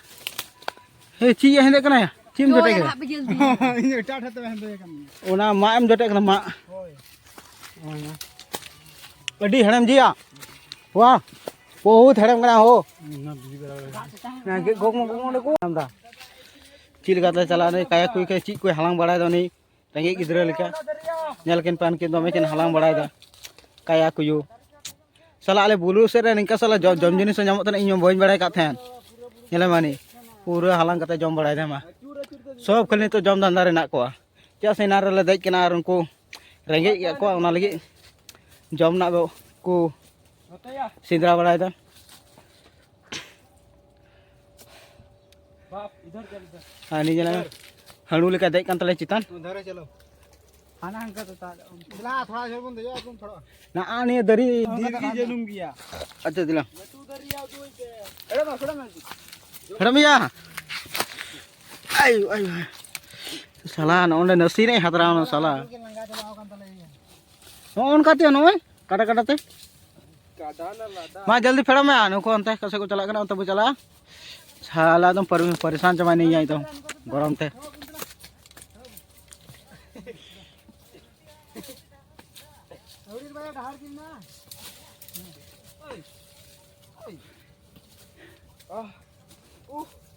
ᱦᱮ, ᱪᱮᱫ ᱭᱟ ᱦᱮᱸᱫᱮᱜ ᱠᱟᱱᱟ ᱭᱟ? ᱪᱮᱫ ᱮᱢ ᱪᱚ ᱡᱚᱴᱮᱫ ᱭᱟ ᱠᱮᱫᱟ? ᱞᱟᱦᱟ ᱵᱤᱡᱤᱞ ᱫᱤ᱾ ᱤᱧ ᱫᱚ ᱮᱴᱟᱜ ᱴᱷᱮᱱ ᱛᱮ ᱦᱮᱸᱫᱮ ᱠᱟᱱᱟ᱾ ᱚᱱᱟ ᱢᱟᱜ ᱮᱢ ᱡᱚᱴᱮᱫ ᱠᱟᱱᱟ, ᱢᱟᱜ᱾ ᱦᱳᱭ᱾ ᱟᱹᱰᱤ ᱦᱮᱲᱮᱢ ᱡᱤᱭᱟ᱾ ᱣᱟᱦ, ᱵᱚᱦᱩᱛ ᱦᱮᱲᱮᱢ ᱠᱟᱱᱟ ᱦᱳ᱾ ᱚᱱᱟ ᱵᱤᱡᱤ ᱵᱮᱲᱟ ᱨᱮ᱾ ᱦᱮᱸ, ᱜᱮᱫ ᱜᱚᱜ ᱢᱟ ᱜᱚᱜ ᱢᱟ ᱚᱸᱰᱮ ᱠᱚ ᱧᱟᱢ ᱮᱫᱟ᱾ ᱪᱮᱫ ᱞᱮᱠᱟᱛᱮ ᱪᱟᱞᱟᱜᱼᱟ ᱱᱩᱭ ᱠᱟᱭᱟ ᱠᱩᱭ ᱠᱷᱟᱡ ᱪᱮᱫ ᱠᱚᱭ ᱦᱟᱞᱟᱝ ᱵᱟᱲᱟᱭᱮᱫᱟ ᱩᱱᱤ? ᱨᱮᱸᱜᱮᱡ ᱜᱤᱫᱽᱨᱟᱹ ᱞᱮᱠᱟ᱾ ᱧᱮᱞ ᱠᱤᱱ ᱯᱮ, ᱟᱱᱠᱤᱱ ᱫᱚᱢᱮ ᱠᱤᱱ ᱦᱟᱞᱟᱝ ᱵᱟᱲᱟᱭᱮᱫᱟ᱾ ᱠᱟᱭᱟ ᱠᱩᱭᱩ᱾ ᱥᱟᱞᱟ, ᱟᱞᱮ ᱵᱩᱞᱩ ᱥᱮᱫ ᱨᱮ ᱱᱤᱝᱠᱟ ᱥᱟᱞᱟ ᱡᱚ-, ᱡᱚᱢ ᱡᱤᱱᱤᱥ ᱦᱚᱸ ᱧᱟᱢᱚᱜ ᱛᱟᱦᱮᱱᱟ, ᱤᱧ ᱦᱚᱸ ᱵᱟᱹᱧ ᱵᱟᱲᱟᱭ ᱠᱟᱜ ᱛᱟᱦᱮᱸᱱ᱾ ᱧᱮᱞᱮ ᱢᱟᱱᱤ, ᱯᱩᱨᱟᱹ ᱦᱟᱞᱟᱝ ᱠᱟᱛᱮ ᱡᱚᱢ ᱵᱟᱲᱟᱭ ᱫᱟᱭ ᱢᱟ᱾ ᱥᱚᱵ ᱠᱷᱟᱹᱞᱤ ᱱᱤᱛᱚᱜ ᱡᱚᱢ ᱫᱷᱟᱱᱫᱟ ᱨᱮ ᱦᱮᱱᱟᱜ ᱠᱚᱣᱟ᱾ ᱪᱮᱫᱟᱜ ᱥᱮ ᱮᱱᱟᱱ ᱨᱮᱞᱮ ᱫᱮᱡ ᱠᱟᱱᱟ ᱟᱨ ᱩᱱᱠᱩ ᱨᱮᱸᱜᱮᱡ ᱠᱮᱫ ᱠᱚᱣᱟ, ᱚᱱᱟ ᱞᱟᱹᱜᱤᱫ ᱡᱚᱢ ᱨᱮᱱᱟᱜ ᱠᱚ ᱥᱮᱸᱫᱽᱨᱟ ᱵᱟᱲᱟᱭᱮᱫᱟ᱾ ᱵᱟᱯ, ᱤᱫᱷᱟᱨ ᱪᱚᱞ, ᱤᱫᱷᱟᱨ᱾ ᱦᱟᱹᱱᱤ ᱧᱮᱞ ᱢᱮ, ᱦᱟᱹᱬᱩ ᱞᱮᱠᱟ ᱫᱮᱡ ᱠᱟᱱ ᱛᱟᱞᱮ ᱪᱮᱛᱟᱱ᱾ ᱩᱫᱷᱟᱨ ᱦᱮ ᱪᱚᱞᱚ᱾ ᱦᱟᱱᱟ ᱦᱟᱱᱠᱟ ᱛᱚ ᱛᱟᱦᱞᱮ᱾ ᱫᱮᱞᱟ, ᱛᱷᱚᱲᱟ ᱡᱷᱳᱨ ᱵᱚᱱ ᱫᱮᱡᱚᱜᱼᱟ, ᱵᱚᱱ ᱛᱷᱚᱲᱟ᱾ ᱱᱟ, ᱱᱤᱭᱟᱹ ᱫᱟᱨᱮ᱾ ᱫᱤᱞ ᱜᱮ ᱡᱟᱹᱱᱩᱢ ᱜᱮᱭᱟ᱾ ᱟᱪᱪᱷᱟ, ᱫᱮᱞᱟ᱾ ᱯᱷᱮᱰᱚᱜ ᱢᱮ, ᱯᱷᱮᱰᱚᱜ ᱢᱮ᱾ ᱯᱷᱮᱰᱚᱜ ᱢᱮᱭᱟ᱾ ᱟᱭᱳ, ᱟᱭᱳ, ᱟᱭᱳ᱾ ᱥᱟᱞᱟ, ᱱᱚᱜᱼᱚ ᱱᱚᱰᱮ ᱱᱟᱹᱥᱤ ᱨᱮ ᱦᱟᱛᱨᱟᱣ ᱱᱟ, ᱥᱟᱞᱟ᱾ ᱱᱚᱜᱼᱚ ᱱᱚᱝᱠᱟ ᱛᱮ, ᱱᱚᱜᱼᱚᱭ, ᱠᱟᱴᱟ ᱠᱟᱴᱟ ᱛᱮ᱾ ᱢᱟ ᱡᱚᱞᱫᱤ ᱯᱷᱮᱰᱚᱜ ᱢᱮ, ᱱᱩᱠᱩ ᱚᱱᱛᱮ ᱚᱠᱟ ᱥᱮᱫ ᱠᱚ ᱪᱟᱞᱟᱜ ᱠᱟᱱᱟ, ᱚᱱᱛᱮ ᱵᱚ ᱪᱟᱞᱟᱜᱼᱟ᱾ ᱥᱟᱞᱟ ᱮᱠᱫᱚᱢ ᱯᱟᱨᱤ-, ᱯᱟᱨᱤᱥᱟᱱ ᱪᱟᱵᱟᱭᱱᱟᱹᱧ ᱤᱧ ᱮᱠᱫᱚᱢ ᱜᱚᱨᱚᱢ ᱛᱮ᱾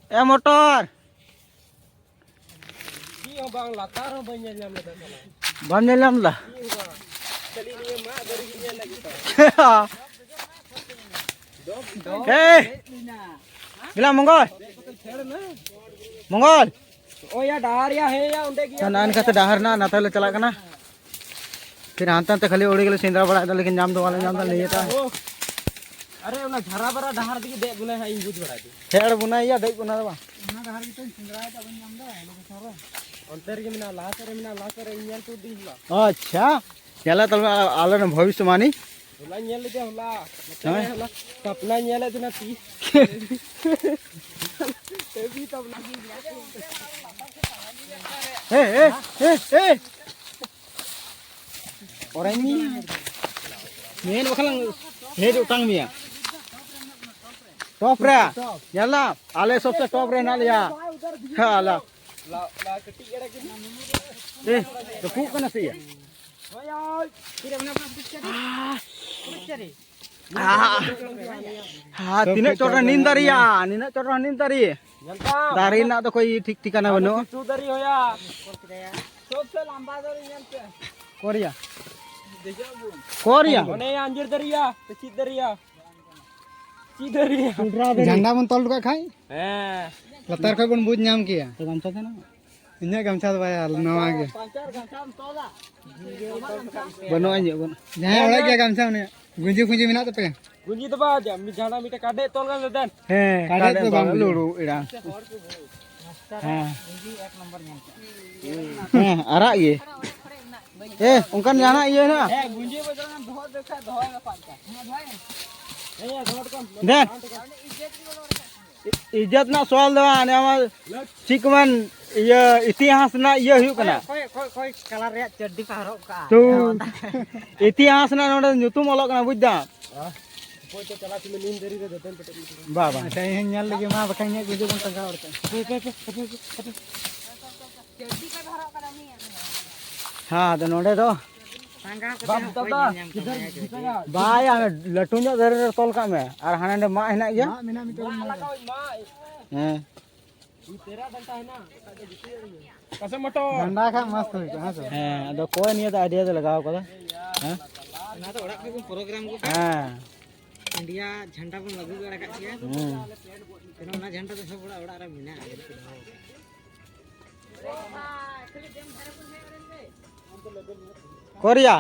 ᱮ ᱢᱚᱴᱚᱨ᱾ ᱪᱮᱫ ᱦᱚᱸ ᱵᱟᱝ, ᱞᱟᱛᱟᱨ ᱦᱚᱸ ᱵᱟᱹᱧ ᱧᱮᱞ ᱧᱟᱢ ᱞᱮᱫᱟ ᱥᱟᱞᱟ᱾ ᱵᱟᱢ ᱧᱮᱞ ᱧᱟᱢ ᱞᱮᱫᱟ? ᱪᱮᱫ ᱦᱚᱸ ᱵᱟᱝ᱾ ᱠᱷᱟᱹᱞᱤ ᱱᱤᱭᱟᱹ ᱢᱟᱜ ᱫᱟᱨᱮ ᱜᱤᱧ ᱧᱮᱞ ᱞᱟᱹᱜᱤᱫ ᱛᱚ᱾ ᱮᱭ! ᱜᱮᱞᱟ ᱢᱚᱝᱜᱚᱞ᱾ ᱢᱚᱝᱜᱚᱞ᱾ ᱳᱭ ᱭᱟ ᱰᱟᱦᱟᱨ ᱭᱟ ᱦᱮ ᱭᱟ ᱚᱸᱰᱮ ᱜᱮᱭᱟ᱾ ᱛᱚ, ᱱᱚᱜᱼᱚ ᱱᱚᱝᱠᱟᱛᱮ ᱰᱟᱦᱟᱨ ᱱᱟᱜ ᱱᱟᱛᱮ ᱞᱮ ᱪᱟᱞᱟᱜ ᱠᱟᱱᱟ᱾ ᱯᱷᱤᱨ ᱦᱟᱱᱛᱮ ᱱᱟᱛᱮ ᱠᱷᱟᱹᱞᱤ ᱟᱹᱣᱲᱤ ᱜᱮᱞᱮ ᱥᱮᱸᱫᱽᱨᱟ ᱵᱟᱲᱟᱭᱮᱫᱟ, ᱞᱮᱠᱤᱱ ᱧᱟᱢ ᱫᱚ ᱵᱟᱞᱮ ᱧᱟᱢ ᱮᱫᱟ, ᱱᱤᱭᱟᱹᱴᱟ᱾ ᱟᱨᱮ, ᱚᱱᱟ ᱡᱷᱟᱨᱟ ᱵᱟᱨᱟ ᱰᱟᱦᱟᱨ ᱛᱮᱜᱮ ᱫᱮᱡ ᱵᱚᱱᱟᱭ ᱦᱟᱸᱜ, ᱤᱧ ᱵᱩᱡᱽ ᱵᱟᱲᱟᱭ ᱫᱟᱹᱧ᱾ ᱯᱷᱮᱲ ᱵᱚᱱᱟᱭ ᱭᱟ, ᱫᱮᱡ ᱵᱚᱱᱟ ᱫᱚ ᱵᱟᱝ᱾ ᱚᱱᱟ ᱰᱟᱦᱟᱨ ᱜᱮᱛᱚᱧ ᱥᱮᱸᱫᱽᱨᱟᱭᱮᱫᱟ, ᱵᱟᱹᱧ ᱧᱟᱢ ᱮᱫᱟ, ᱞᱳᱠᱮᱥᱚᱱ ᱨᱮ᱾ ᱚᱱᱛᱮ ᱨᱮᱜᱮ ᱢᱮᱱᱟᱜᱼᱟ, ᱞᱟᱦᱟ ᱥᱮᱫ ᱨᱮ ᱢᱮᱱᱟᱜᱼᱟ, ᱞᱟᱦᱟ ᱥᱮᱫ ᱨᱮ ᱤᱧ ᱧᱮᱞ ᱦᱚᱴᱚ ᱟᱹᱫᱤᱧ ᱦᱚᱞᱟ᱾ ᱟᱪᱪᱷᱟ, ᱧᱮᱞᱟ ᱛᱟᱦᱚᱞᱮ ᱟᱞᱮ ᱨᱮᱱ ᱵᱷᱚᱵᱤᱥᱥᱚᱵᱟᱱᱤ᱾ ᱦᱚᱞᱟᱧ ᱧᱮᱞ ᱞᱮᱫᱮᱭᱟ ᱦᱚᱞᱟ᱾ ᱦᱮᱸ᱾ ᱦᱚᱞᱟ ᱥᱟᱯᱱᱟᱧ ᱧᱮᱞᱮᱫ ᱛᱟᱦᱮᱱᱟ ᱛᱤᱥ᱾ ᱮᱵᱤ ᱥᱟᱯᱱᱟ᱾ ᱮ, ᱮ, ᱮ, ᱮ᱾ ᱚᱨᱮᱧ ᱢᱮ᱾ ᱢᱮᱱ ᱵᱟᱠᱷᱟᱱ ᱦᱮᱡ ᱚᱴᱟᱝ ᱢᱮᱭᱟ᱾ ᱴᱚᱯ ᱨᱮ᱾ ᱧᱮᱞ ᱫᱟᱢ? ᱟᱞᱮ ᱥᱚᱵᱥᱮ ᱴᱚᱯ ᱨᱮ ᱦᱮᱱᱟᱜ ᱞᱮᱭᱟ᱾ ᱦᱮᱸ, ᱟᱞᱟ᱾ ᱮ, ᱨᱟᱹᱯᱩᱫ ᱠᱟᱱᱟ ᱥᱮ ᱭᱟ? ᱟᱦ, ᱟᱦ, ᱛᱤᱱᱟᱹᱜ ᱪᱚᱴ ᱨᱮ ᱱᱤᱢ ᱫᱟᱨᱮᱭᱟ, ᱱᱤᱱᱟᱹᱜ ᱪᱚᱴ ᱨᱮ ᱱᱤᱢ ᱫᱟᱨᱮ᱾ ᱧᱮᱞ ᱛᱟᱢ᱾ ᱫᱟᱨᱮ ᱨᱮᱱᱟᱜ ᱫᱚ ᱠᱳᱭ ᱴᱷᱤᱠ ᱴᱷᱤᱠᱟᱱᱟ ᱵᱟᱹᱱᱩᱜᱼᱟ᱾ ᱠᱤᱪᱷᱩ ᱫᱟᱨᱮ ᱦᱚᱭᱟ᱾ ᱥᱚᱵᱥᱮ ᱞᱟᱢᱵᱟ ᱫᱟᱨᱮ ᱧᱮᱞ ᱯᱮ᱾ ᱠᱚᱨᱤᱭᱟ᱾ ᱫᱮᱡᱚᱜ ᱟᱵᱚᱱ᱾ ᱠᱚᱨᱤᱭᱟ᱾ ᱚᱱᱮ ᱟᱸᱡᱤᱨ ᱫᱟᱨᱮᱭᱟ, ᱥᱮ ᱪᱮᱫ ᱫᱟᱨᱮᱭᱟ? ᱪᱮᱫ ᱫᱟᱨᱮᱭᱟ? ᱡᱷᱟᱱᱰᱟ ᱵᱚᱱ ᱛᱚᱞ ᱦᱚᱴᱚ ᱠᱟᱜ ᱠᱷᱟᱡ? ᱦᱮᱸ᱾ ᱞᱟᱛᱟᱨ ᱠᱷᱚᱡ ᱵᱚᱱ ᱵᱩᱡᱽ ᱧᱟᱢ ᱠᱮᱭᱟ᱾ ᱛᱚ ᱜᱟᱢᱪᱷᱟ ᱫᱮᱱᱟ᱾ ᱤᱧᱟᱹᱜ ᱜᱟᱢᱪᱷᱟ ᱫᱚ ᱵᱟᱭ ᱟᱞ-, ᱱᱟᱣᱟ ᱜᱮ᱾ ᱯᱟᱧᱪᱟᱨ ᱜᱟᱢᱪᱷᱟᱢ ᱛᱚᱞᱟ᱾ ᱵᱟᱹᱱᱩᱜᱼᱟ ᱤᱧᱟᱹᱜ, ᱵᱟᱹᱱᱩᱜ᱾ ᱡᱟᱦᱟᱸᱭ ᱦᱚᱲᱟᱜ ᱜᱮᱭᱟ ᱜᱟᱢᱪᱷᱟ ᱩᱱᱤᱭᱟᱜ᱾ ᱜᱩᱸᱡᱤ ᱯᱷᱩᱸᱡᱤ ᱢᱮᱱᱟᱜ ᱛᱟᱯᱮᱭᱟ? ᱜᱩᱸᱡᱤ ᱫᱚ ᱵᱟᱝ, ᱡᱟ-, ᱢᱤᱫ ᱡᱟᱦᱟᱱᱟᱜ ᱢᱤᱫᱴᱮᱡ ᱠᱟᱰᱮᱡ ᱛᱚᱞ ᱜᱟᱱ ᱫᱮᱱ᱾ ᱦᱮᱸ, ᱠᱟᱰᱮᱡ ᱠᱟᱰᱮᱡ ᱫᱚ ᱛᱚᱞ ᱵᱟᱝ, ᱦᱩᱭᱩᱜᱼᱟ᱾ ᱞᱩᱲᱩ ᱮᱲᱟ᱾ ᱦᱮᱸ᱾ ᱦᱮᱸ, ᱟᱨᱟᱜ ᱜᱮ᱾ ᱮ, ᱚᱱᱠᱟᱱ ᱡᱟᱦᱟᱱᱟᱜ ᱤᱭᱟᱹ ᱦᱮᱱᱟᱜᱼᱟ? ᱦᱮᱸ, ᱜᱩᱸᱡᱤ ᱵᱚᱡᱚᱱ ᱫᱚᱦᱚ ᱫᱮᱠᱷᱟ, ᱫᱚᱦᱚ ᱜᱟᱯᱟ᱾ ᱦᱮᱸ, ᱫᱚᱦᱚ ᱠᱟᱢ᱾ ᱫᱮᱱ᱾ ᱤᱡᱽᱡᱚᱛ ᱨᱮᱱᱟᱜ ᱥᱚᱣᱟᱞ ᱫᱚ ᱵᱟᱝ, ᱱᱚᱣᱟ ᱢᱟ ᱪᱮᱫ ᱠᱚ ᱢᱮᱱ, ᱤᱭᱟᱹ, ᱤᱛᱤᱦᱟᱥ ᱨᱮᱱᱟᱜ ᱤᱭᱟᱹ ᱦᱩᱭᱩᱜ ᱠᱟᱱᱟ᱾ ᱚᱠᱚᱭ, ᱚᱠᱚᱭ, ᱚᱠᱚᱭ ᱠᱟᱞᱟᱨ ᱨᱮᱭᱟᱜ ᱪᱟᱹᱰᱰᱤ ᱯᱮ ᱦᱚᱨᱚᱜ ᱠᱟᱜᱼᱟ? ᱛᱚ, ᱤᱛᱤᱦᱟᱥ ᱨᱮᱱᱟᱜ ᱱᱚᱰᱮ ᱧᱩᱛᱩᱢ ᱚᱞᱚᱜ ᱠᱟᱱᱟ, ᱵᱩᱡᱽ ᱫᱟᱢ? ᱚᱠᱚᱭ ᱪᱚ ᱪᱟᱞᱟᱜ ᱠᱟᱱᱟ ᱱᱤᱢ ᱫᱟᱨᱮ ᱨᱮ ᱫᱟᱹᱛᱟᱹᱱ ᱯᱮᱴᱮᱡ ᱞᱮᱠᱟ᱾ ᱵᱟ, ᱵᱟ᱾ ᱟᱪᱪᱷᱟ, ᱤᱧ ᱦᱚᱧ ᱧᱮᱞ ᱞᱮᱜᱮ ᱢᱟ, ᱵᱟᱠᱷᱟᱱ ᱤᱧᱟᱹᱜ ᱜᱩᱡᱩᱜ ᱵᱚᱱ ᱴᱟᱸᱜᱟᱣ ᱦᱚᱲ ᱠᱟᱱᱟ᱾ ᱦᱟᱯᱮ, ᱦᱟᱯᱮ, ᱦᱟᱯᱮ, ᱦᱟᱯᱮ, ᱦᱟᱯᱮ᱾ ᱦᱮᱸ, ᱟᱫᱚ ᱱᱚᱰᱮ ᱫᱚ ᱵᱟᱯ ᱫᱟᱫᱟ, ᱠᱤᱫᱷᱟᱨ ᱡᱷᱩᱠᱟᱭᱟ? ᱵᱟᱭ, ᱟᱢ ᱞᱟᱹᱴᱩ ᱧᱚᱜ ᱫᱟᱨᱮ ᱨᱮ ᱛᱚᱞ ᱠᱟᱜ ᱢᱮ, ᱟᱨ ᱦᱟᱱᱟ ᱱᱚᱰᱮ ᱢᱟᱜ ᱦᱮᱱᱟᱜ ᱜᱮᱭᱟ᱾ ᱢᱟᱜ ᱢᱮᱱᱟᱜ ᱢᱤᱫᱴᱮᱱ, ᱢᱟᱜ᱾ ᱦᱮᱸ᱾ ᱰᱟᱸᱰᱟ ᱠᱷᱟᱡ ᱢᱚᱥᱛ ᱦᱩᱭ ᱠᱚᱜᱼᱟ, ᱦᱮᱸ ᱥᱮ? ᱦᱮᱸ, ᱟᱫᱚ ᱚᱠᱚᱭ ᱱᱤᱭᱟᱹ ᱫᱚ idea ᱫᱚ ᱞᱟᱜᱟᱣ ᱠᱟᱫᱟ? ᱦᱮᱸ? ᱚᱱᱟ ᱫᱚ ᱚᱲᱟᱜ ᱠᱷᱚᱡ ᱵᱚᱱ program ᱜᱚᱫ ᱠᱟᱜᱼᱟ᱾ ᱦᱮᱸ᱾ India ᱡᱷᱟᱱᱰᱟ ᱵᱚᱱ ᱞᱟᱜᱩ ᱵᱟᱲᱟ ᱠᱟᱜ ᱜᱮᱭᱟ᱾ ᱦᱮᱸ᱾ ᱚᱱᱟ ᱡᱷᱟᱱᱰᱟ ᱫᱚ ᱥᱚᱵ ᱦᱚᱲᱟᱜ ᱚᱲᱟᱜ ᱨᱮ ᱢᱮᱱᱟᱜᱼᱟ᱾ ᱠᱚᱨᱤᱭᱟ᱾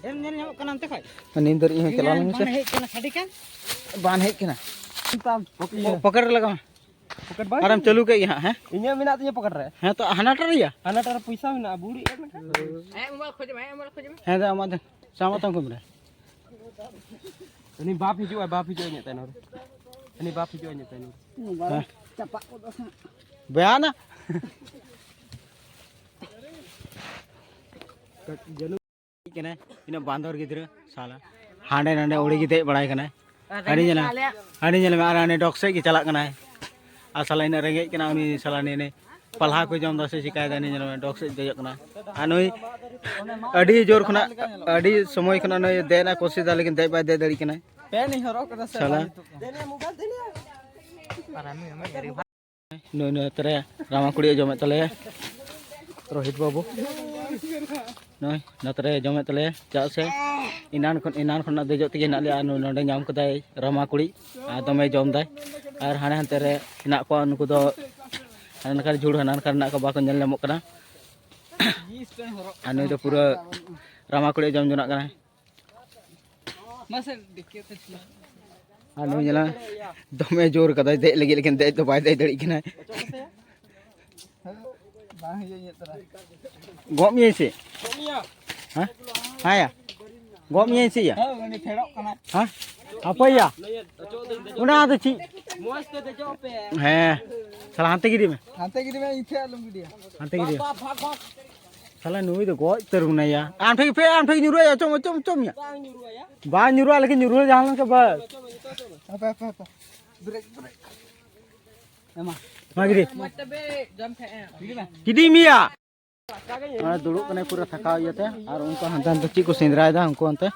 ᱮᱢ ᱧᱮᱞ ᱧᱟᱢᱚᱜ ᱠᱟᱱᱟ ᱚᱱᱛᱮ ᱠᱷᱚᱡ? ᱱᱤᱢ ᱫᱟᱨᱮ ᱦᱚᱸ ᱪᱟᱞᱟᱣ ᱞᱮᱱ ᱜᱮᱥᱮ᱾ ᱵᱟᱝ ᱦᱮᱡ ᱠᱟᱱᱟ, ᱥᱟᱰᱮ ᱠᱟᱱ᱾ ᱵᱟᱝ ᱦᱮᱡ ᱠᱟᱱᱟ᱾ ᱯᱚ-, pocket ᱨᱮ ᱞᱟᱜᱟᱣ ᱢᱮ᱾ Pocket ᱵᱟᱝ? ᱟᱨᱮᱢ ᱪᱟᱹᱞᱩ ᱠᱮᱫ ᱜᱮ ᱦᱟᱸᱜ, ᱦᱮᱸ? ᱤᱧᱟᱹᱜ ᱢᱮᱱᱟᱜ ᱛᱤᱧᱟᱹ pocket ᱨᱮ᱾ ᱦᱮᱸ ᱛᱚ, ᱦᱟᱱᱟᱴᱟᱜ ᱨᱮᱭᱟ? ᱦᱟᱱᱟᱴᱟᱜ ᱨᱮ ᱯᱚᱭᱥᱟ ᱢᱮᱱᱟᱜᱼᱟ, ᱵᱩᱲᱤ ᱮᱢ ᱞᱮᱠᱷᱟᱱ᱾ ᱦᱮᱸ, ᱮᱢ ᱠᱷᱚᱡ ᱢᱮ, ᱮᱢ ᱠᱷᱚᱡ ᱢᱮ᱾ ᱦᱮᱸ ᱫᱟ, ᱟᱢᱟᱜ ᱫᱚ᱾ ᱥᱟᱢᱟᱜ ᱛᱟᱢ ᱠᱚᱢ ᱨᱮ᱾ ᱩᱱᱤ ᱵᱟᱯ ᱦᱤᱡᱩᱜᱼᱟ, ᱵᱟᱯ ᱦᱤᱡᱩᱜᱼᱟ ᱤᱧᱟᱹᱜ ᱛᱟᱭᱱᱚᱢ ᱨᱮ᱾ ᱩᱱᱤ ᱵᱟᱯ ᱦᱤᱡᱩᱜᱼᱟ ᱤᱧᱟᱹᱜ ᱛᱟᱭᱱᱚᱢ ᱨᱮ᱾ ᱦᱮᱸ᱾ ᱪᱟᱯᱟᱜ ᱠᱚᱫᱚ ᱦᱟᱸᱜ᱾ ᱵᱮᱭᱟᱱᱟ᱾ ᱠᱟᱹᱴ-, ᱡᱟᱹᱱᱩ- ᱠᱟᱱᱟᱭ, ᱛᱤᱱᱟᱹᱜ ᱵᱟᱸᱫᱚᱨ ᱜᱤᱫᱽᱨᱟᱹ, ᱥᱟᱞᱟ᱾ ᱦᱟᱸᱰᱮ ᱱᱟᱰᱮ ᱟᱹᱣᱲᱤ ᱜᱮ ᱫᱮᱡ ᱵᱟᱲᱟᱭ ᱠᱟᱱᱟᱭ᱾ ᱟᱹᱰᱤ ᱧᱮᱞ ᱢᱮ, ᱟᱹᱰᱤ ᱧᱮᱞ ᱢᱮ, ᱟᱨ ᱦᱟᱱᱮ ᱰᱚᱜᱽ ᱥᱮᱫ ᱜᱮ ᱪᱟᱞᱟᱜ ᱠᱟᱱᱟᱭ᱾ ᱟᱨ ᱥᱟᱞᱟ ᱤᱱᱟᱹᱜ ᱨᱮᱸᱜᱮᱡ ᱠᱟᱱᱟ ᱩᱱᱤ ᱥᱟᱞᱟ, ᱱᱤᱭᱟᱹ ᱱᱤᱭᱟᱹ ᱯᱟᱞᱦᱟ ᱠᱚᱭ ᱡᱚᱢ ᱫᱟ ᱥᱮ ᱪᱤᱠᱟᱭ ᱫᱟ, ᱱᱤᱭᱟᱹ ᱧᱮᱞ ᱢᱮ, ᱰᱚᱜᱽ ᱥᱮᱫ ᱫᱮᱡᱚᱜ ᱠᱟᱱᱟ᱾ ᱟᱨ ᱱᱩᱭ ᱟᱹᱰᱤ ᱡᱳᱨ ᱠᱷᱚᱱᱟᱜ, ᱟᱹᱰᱤ ᱥᱚᱢᱚᱭ ᱠᱷᱚᱱᱟᱜ ᱱᱩᱭ ᱫᱮᱡ ᱨᱮᱱᱟᱜ ᱠᱳᱥᱤᱥ ᱫᱟ, ᱞᱮᱠᱤᱱ ᱫᱮᱡ ᱵᱟᱭ ᱫᱮᱡ ᱫᱟᱲᱮᱭᱟᱜ ᱠᱟᱱᱟᱭ᱾ ᱯᱮᱱ ᱤᱧ ᱦᱚᱨᱚᱜ ᱠᱟᱫᱟ ᱥᱮ ᱥᱟᱞᱟ᱾ ᱵᱟᱝ ᱱᱤᱛᱚᱜ ᱫᱚ? ᱱᱩᱭ ᱱᱚᱛᱮ ᱨᱮ ᱨᱟᱢᱟ ᱠᱩᱲᱤᱭ ᱡᱚᱢᱮᱫ ᱛᱟᱞᱮᱭᱟ, ᱨᱳᱦᱤᱛ ᱵᱟᱹᱵᱩ᱾ ᱱᱩᱭ ᱱᱚᱛᱮ ᱨᱮ ᱡᱚᱢᱮᱫ ᱛᱟᱞᱮᱭᱟ, ᱪᱮᱫᱟᱜ ᱥᱮ ᱮᱱᱟᱱ ᱠᱷᱚᱱ, ᱮᱱᱟᱱ ᱠᱷᱚᱱᱟᱜ ᱫᱮᱡᱚᱜ ᱛᱮᱜᱮ ᱦᱮᱱᱟᱜ ᱞᱮᱭᱟ᱾ ᱟᱨ ᱱᱩᱭ ᱱᱚᱰᱮ ᱧᱟᱢ ᱠᱟᱫᱟᱭ ᱨᱟᱢᱟ ᱠᱩᱲᱤ, ᱟᱨ ᱫᱚᱢᱮ ᱡᱚᱢ ᱫᱟᱭ᱾ ᱟᱨ ᱦᱟᱱᱮ ᱦᱟᱱᱛᱮ ᱨᱮ ᱦᱮᱱᱟᱜ ᱠᱚᱣᱟ, ᱱᱩᱠᱩ ᱫᱚ ᱦᱟᱱᱟ ᱱᱟᱠᱷᱟ ᱨᱮ ᱡᱷᱩᱲ, ᱦᱟᱱᱟ ᱱᱟᱠᱷᱟ ᱨᱮ ᱦᱮᱱᱟᱜ ᱠᱚᱣᱟ, ᱵᱟᱠᱚ ᱧᱮᱞ ᱧᱟᱢᱚᱜ ᱠᱟᱱᱟ᱾ ᱟᱨ ᱱᱩᱭ ᱫᱚ ᱯᱩᱨᱟᱹ ᱨᱟᱢᱟ ᱠᱩᱲᱤ ᱡᱚᱢ ᱡᱚᱱᱟᱜ ᱠᱟᱱᱟᱭ᱾ ᱢᱟᱥᱮ ᱫᱮᱠᱷᱤᱭᱮ ᱛᱚ ᱪᱷᱩᱞᱟ᱾ ᱟᱨ ᱱᱩᱭ ᱧᱮᱞᱟ, ᱫᱚᱢᱮ ᱡᱳᱨ ᱠᱟᱫᱟᱭ ᱫᱮᱡ ᱞᱟᱹᱜᱤᱫ, ᱞᱮᱠᱤᱱ ᱫᱮᱡ ᱫᱚ ᱵᱟᱭ ᱫᱮᱡ ᱫᱟᱲᱮᱭᱟᱜ ᱠᱟᱱᱟᱭ᱾ ᱵᱟᱝ ᱦᱤᱡᱩᱜ ᱤᱧᱟᱹᱜ ᱛᱚᱨᱟ᱾ ᱜᱚᱜ ᱢᱮᱭᱟᱹᱧ ᱥᱮ? ᱦᱮᱸ? ᱦᱮᱸ ᱭᱟ᱾ ᱜᱚᱜ ᱢᱮᱭᱟᱹᱧ ᱥᱮ ᱭᱟ? ᱦᱮᱸ, ᱩᱱᱤ ᱯᱷᱮᱰᱚᱜ ᱠᱟᱱᱟᱭ᱾ ᱦᱮᱸ? ᱦᱟᱯᱳᱭ ᱭᱟ᱾ ᱚᱱᱟ ᱫᱚ ᱪᱮᱫ? ᱢᱚᱡᱽ ᱛᱮ ᱫᱮᱡᱚᱜ ᱯᱮ᱾ ᱦᱮᱸ᱾ ᱥᱟᱞᱟ ᱦᱟᱱᱛᱮ ᱜᱤᱰᱤ ᱢᱮ᱾ ᱦᱟᱱᱛᱮ ᱜᱤᱰᱤ ᱢᱮ, ᱤᱧ ᱴᱷᱮᱱ ᱟᱞᱚᱢ ᱜᱤᱰᱤᱭᱟ᱾ ᱦᱟᱱᱛᱮ ᱜᱤᱰᱤ ᱢᱮ᱾ ᱵᱷᱟᱜᱽ, ᱵᱷᱟᱜᱽ, ᱵᱷᱟᱜᱽ᱾ ᱛᱟᱦᱞᱮ ᱱᱩᱭ ᱫᱚ ᱜᱚᱡ ᱩᱛᱟᱹᱨ ᱢᱮᱱᱟᱭᱟ᱾ ᱟᱢ ᱴᱷᱮᱱ ᱯᱮ, ᱟᱢ ᱴᱷᱮᱱ ᱧᱩᱨᱩᱭᱟ, ᱚᱪᱚᱢ, ᱚᱪᱚᱢ, ᱚᱪᱚᱢ ᱭᱟ᱾ ᱵᱟᱝ ᱧᱩᱨᱩᱜᱼᱟ, ᱞᱮᱠᱤᱱ ᱧᱩᱨᱩ ᱡᱟᱦᱟᱸ ᱞᱮᱠᱟ ᱵᱟᱥ᱾ ᱦᱟᱯᱮ, ᱦᱟᱯᱮ, ᱦᱟᱯᱮ᱾ Break, break. ᱮᱢᱟ᱾ ᱢᱟ ᱜᱤᱰᱤ᱾ ᱜᱤᱰᱤ ᱢᱮᱭᱟ᱾ ᱟᱨ ᱫᱩᱲᱩᱵ ᱠᱟᱱᱟᱭ ᱯᱩᱨᱟᱹ ᱛᱷᱟᱠᱟᱣ ᱤᱭᱟᱹᱛᱮ, ᱟᱨ ᱩᱱᱠᱩ ᱦᱟᱱᱛᱮ ᱱᱟᱛᱮ ᱪᱮᱫ ᱠᱚ ᱥᱮᱸᱫᱽᱨᱟᱭᱮᱫᱟ ᱩᱱᱠᱩ ᱚᱱᱛᱮ,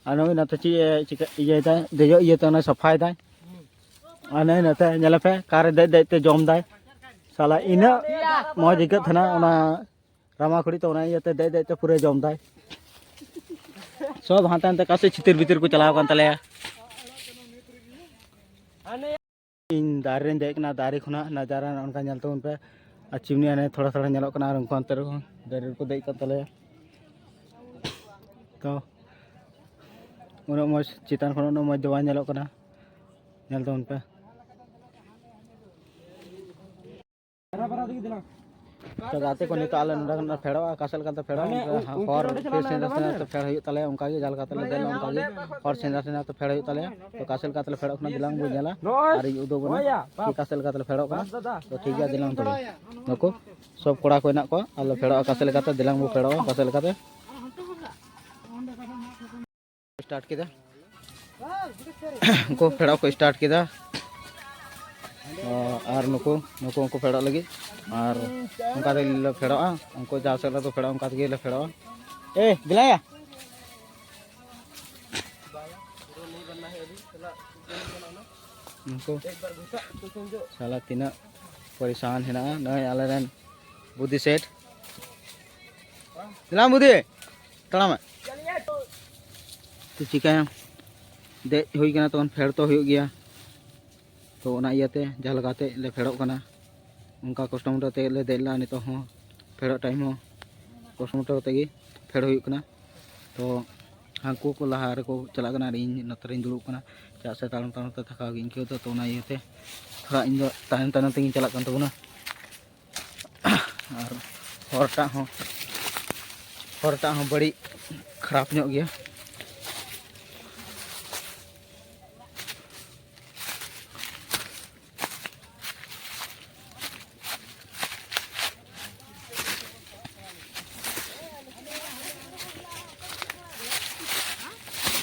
ᱟᱨ ᱱᱩᱭ ᱱᱚᱛᱮ ᱪᱮᱫ ᱮ ᱪᱤᱠᱟᱹ ᱤᱭᱟᱹᱭᱮᱫᱟᱭ, ᱫᱮᱡᱚᱜ ᱤᱭᱟᱹᱛᱮ ᱚᱱᱟ ᱥᱟᱯᱷᱟᱭᱮᱫᱟᱭ᱾ ᱟᱨ ᱱᱩᱭ ᱱᱚᱛᱮ ᱧᱮᱞᱮᱯᱮ, ᱠᱟᱨᱮ ᱫᱮᱡ ᱫᱮᱡ ᱛᱮ ᱡᱚᱢ ᱫᱟᱭ᱾ ᱥᱟᱞᱟ ᱤᱱᱟᱹᱜ ᱢᱚᱡᱽ ᱟᱹᱭᱠᱟᱹᱜ ᱛᱟᱦᱮᱱᱟ ᱚᱱᱟ ᱨᱟᱢᱟ ᱠᱷᱩᱲᱤ ᱛᱮ, ᱚᱱᱟ ᱤᱭᱟᱹᱛᱮ ᱫᱮᱡ ᱫᱮᱡ ᱛᱮ ᱯᱩᱨᱟᱹ ᱡᱚᱢ ᱫᱟᱭ᱾ ᱥᱚᱵ ᱦᱟᱱᱛᱮ ᱱᱟᱛᱮ ᱚᱠᱟ ᱥᱮᱫ ᱪᱷᱤᱛᱤᱨ ᱵᱤᱛᱤᱨ ᱠᱚ ᱪᱟᱞᱟᱣ ᱟᱠᱟᱱ ᱛᱟᱞᱮᱭᱟ᱾ ᱤᱧ ᱫᱟᱨᱮ ᱨᱮᱧ ᱫᱮᱡ ᱠᱟᱱᱟ, ᱫᱟᱨᱮ ᱠᱷᱚᱱᱟᱜ ᱱᱟᱡᱟᱨᱟ ᱱᱚᱜᱼᱚ ᱱᱚᱝᱠᱟ ᱧᱮᱞ ᱛᱟᱵᱚᱱ ᱯᱮ᱾ ᱟᱨ ᱪᱤᱢᱱᱤ ᱦᱟᱱᱮ ᱛᱷᱚᱲᱟ ᱛᱷᱚᱲᱟ ᱧᱮᱞᱚᱜ ᱠᱟᱱᱟ, ᱟᱨ ᱩᱱᱠᱩ ᱦᱟᱱᱛᱮ ᱨᱮᱦᱚᱸ ᱫᱟᱨᱮ ᱨᱮᱠᱚ ᱫᱮᱡ ᱠᱟᱱ ᱛᱟᱞᱮᱭᱟ᱾ ᱛᱚ ᱩᱱᱟᱹᱜ ᱢᱚᱡᱽ, ᱪᱮᱛᱟᱱ ᱠᱷᱚᱱ ᱩᱱᱟᱹᱜ ᱢᱚᱡᱽ ᱫᱚ ᱵᱟᱝ ᱧᱮᱞᱚᱜ ᱠᱟᱱᱟ, ᱧᱮᱞ ᱛᱟᱵᱚᱱ ᱯᱮ᱾ ᱛᱚ ᱜᱟᱛᱮ ᱠᱚ, ᱱᱤᱛᱚᱜ ᱟᱞᱮ ᱱᱚᱸᱰᱮ ᱠᱷᱚᱱ ᱞᱮ ᱯᱷᱮᱰᱚᱜᱼᱟ᱾ ᱚᱠᱟ ᱥᱮᱫ ᱞᱮᱠᱟᱛᱮ ᱯᱷᱮᱰᱚᱜᱼᱟ? ᱦᱚᱨ ᱯᱷᱮᱰ ᱥᱮᱸᱫᱽᱨᱟ ᱥᱮᱸᱫᱽᱨᱟ ᱛᱮ ᱯᱷᱮᱰ ᱦᱩᱭᱩᱜ ᱛᱟᱞᱮᱭᱟ, ᱚᱱᱠᱟ ᱜᱮ ᱡᱟᱦᱟᱸ ᱞᱮᱠᱟ ᱛᱮᱞᱮ ᱫᱮᱡ ᱞᱮᱱᱟ, ᱚᱱᱠᱟ ᱜᱮ ᱦᱚᱨ ᱥᱮᱸᱫᱽᱨᱟ ᱥᱮᱸᱫᱽᱨᱟ ᱛᱮ ᱯᱷᱮᱰ ᱦᱩᱭᱩᱜ ᱛᱟᱞᱮᱭᱟ᱾ ᱛᱚ ᱚᱠᱟ ᱥᱮᱫ ᱞᱮᱠᱟ ᱛᱮᱞᱮ ᱯᱷᱮᱰᱚᱜ ᱠᱟᱱᱟ, ᱫᱮᱞᱟᱝ ᱵᱚᱱ ᱧᱮᱞᱟ ᱟᱨ ᱤᱧ ᱩᱫᱩᱜ ᱟᱵᱚᱱᱟ ᱠᱤ ᱚᱠᱟ ᱥᱮᱫ ᱞᱮᱠᱟ ᱛᱮᱞᱮ ᱯᱷᱮᱰᱚᱜ ᱠᱟᱱᱟ᱾ ᱛᱚ ᱴᱷᱤᱠ ᱜᱮᱭᱟ, ᱫᱮᱞᱟᱝ ᱛᱚᱵᱮ᱾ ᱱᱩᱠᱩ ᱥᱚᱵ ᱠᱚᱲᱟ ᱠᱚ ᱦᱮᱱᱟᱜ ᱠᱚᱣᱟ, ᱟᱨ ᱞᱮ ᱯᱷᱮᱰᱚᱜᱼᱟ ᱚᱠᱟ ᱥᱮᱫ ᱞᱮᱠᱟᱛᱮ, ᱫᱮᱞᱟᱝ ᱵᱚᱱ ᱯᱷᱮᱰᱚᱜᱼᱟ ᱚᱠᱟ ᱥᱮᱫ ᱞᱮᱠᱟᱛᱮ᱾ ᱥᱴᱟᱨᱴ ᱠᱮᱫᱟ᱾ ᱩᱱᱠᱩ ᱯᱷᱮᱰᱚᱜ ᱠᱚ ᱥᱴᱟᱨᱴ ᱠᱮᱫᱟ᱾ ᱚ, ᱟᱨ ᱱᱩᱠᱩ, ᱱᱩᱠᱩ ᱩᱱᱠᱩ ᱯᱷᱮᱰᱚᱜ ᱞᱟᱹᱜᱤᱫ, ᱟᱨ ᱚᱱᱠᱟ ᱛᱮᱞᱮ ᱯᱷᱮᱰᱚᱜᱼᱟ᱾ ᱩᱱᱠᱩ ᱡᱟᱦᱟᱸ ᱥᱮᱫ ᱨᱮᱠᱚ ᱯᱷᱮᱰᱚᱜᱼᱟ, ᱚᱱᱠᱟ ᱛᱮᱜᱮ ᱞᱮ ᱯᱷᱮᱰᱚᱜᱼᱟ᱾ ᱮ, ᱵᱤᱞᱟᱭᱟ᱾ ᱩᱱᱠᱩ ᱥᱟᱞᱟ ᱛᱤᱱᱟᱹᱜ ᱯᱚᱨᱤᱥᱟᱱ ᱦᱮᱱᱟᱜᱼᱟ, ᱱᱚᱜᱼᱚᱭ ᱟᱞᱮᱨᱮᱱ ᱵᱩᱫᱷᱤ ᱥᱮᱴ᱾ ᱫᱮᱞᱟ ᱵᱩᱫᱷᱤ, ᱛᱟᱲᱟᱢ ᱢᱮ᱾ ᱛᱚ ᱪᱤᱠᱟᱹᱭᱟᱢ, ᱫᱮᱡ ᱦᱩᱭ ᱠᱟᱱᱟ, ᱛᱚᱠᱷᱚᱱ ᱯᱷᱮᱰ ᱛᱚ ᱦᱩᱭᱩᱜ ᱜᱮᱭᱟ᱾ ᱛᱚ ᱚᱱᱟ ᱤᱭᱟᱹᱛᱮ ᱡᱟᱦᱟᱸ ᱞᱮᱠᱟᱛᱮ ᱞᱮ ᱯᱷᱮᱰᱚᱜ ᱠᱟᱱᱟ, ᱚᱱᱠᱟ ᱠᱚᱥᱴᱚ ᱢᱚᱥᱴᱚ ᱛᱮ ᱞᱮ ᱫᱮᱡ ᱞᱮᱱᱟ᱾ ᱱᱤᱛᱚᱜ ᱦᱚᱸ ᱯᱷᱮᱰᱚᱜ ᱴᱟᱭᱤᱢ ᱦᱚᱸ ᱠᱚᱥᱴᱚ ᱢᱚᱥᱴᱚ ᱠᱟᱛᱮ ᱜᱮ ᱯᱷᱮᱰ ᱦᱩᱭᱩᱜ ᱠᱟᱱᱟ᱾ ᱛᱚ ᱦᱟᱹᱱᱠᱩ ᱠᱚ ᱞᱟᱦᱟ ᱨᱮᱠᱚ ᱪᱟᱞᱟᱜ ᱠᱟᱱᱟ ᱟᱨ ᱤᱧ ᱱᱚᱛᱮ ᱨᱤᱧ ᱫᱩᱲᱩᱵ ᱠᱟᱱᱟ, ᱪᱮᱫᱟᱜ ᱥᱮ ᱛᱟᱲᱟᱢ ᱛᱟᱲᱟᱢ ᱛᱮ ᱛᱷᱟᱠᱟᱣ ᱜᱤᱧ ᱟᱹᱭᱠᱟᱹᱣ ᱮᱫᱟ᱾ ᱛᱚ ᱚᱱᱟ ᱤᱭᱟᱹᱛᱮ ᱛᱷᱚᱲᱟ ᱤᱧ ᱫᱚ ᱛᱟᱭᱚᱢ ᱛᱟᱭᱱᱚᱢ ᱛᱮᱜᱤᱧ ᱪᱟᱞᱟᱜ ᱠᱟᱱ ᱛᱟᱵᱚᱱᱟ᱾ ᱟᱨ ᱦᱚᱨᱴᱟᱜ ᱦᱚᱸ, ᱦᱚᱨᱴᱟᱜ ᱦᱚᱸ ᱵᱟᱹᱲᱤᱡ ᱠᱷᱟᱨᱟᱯ ᱧᱚᱜ ᱜᱮᱭᱟ᱾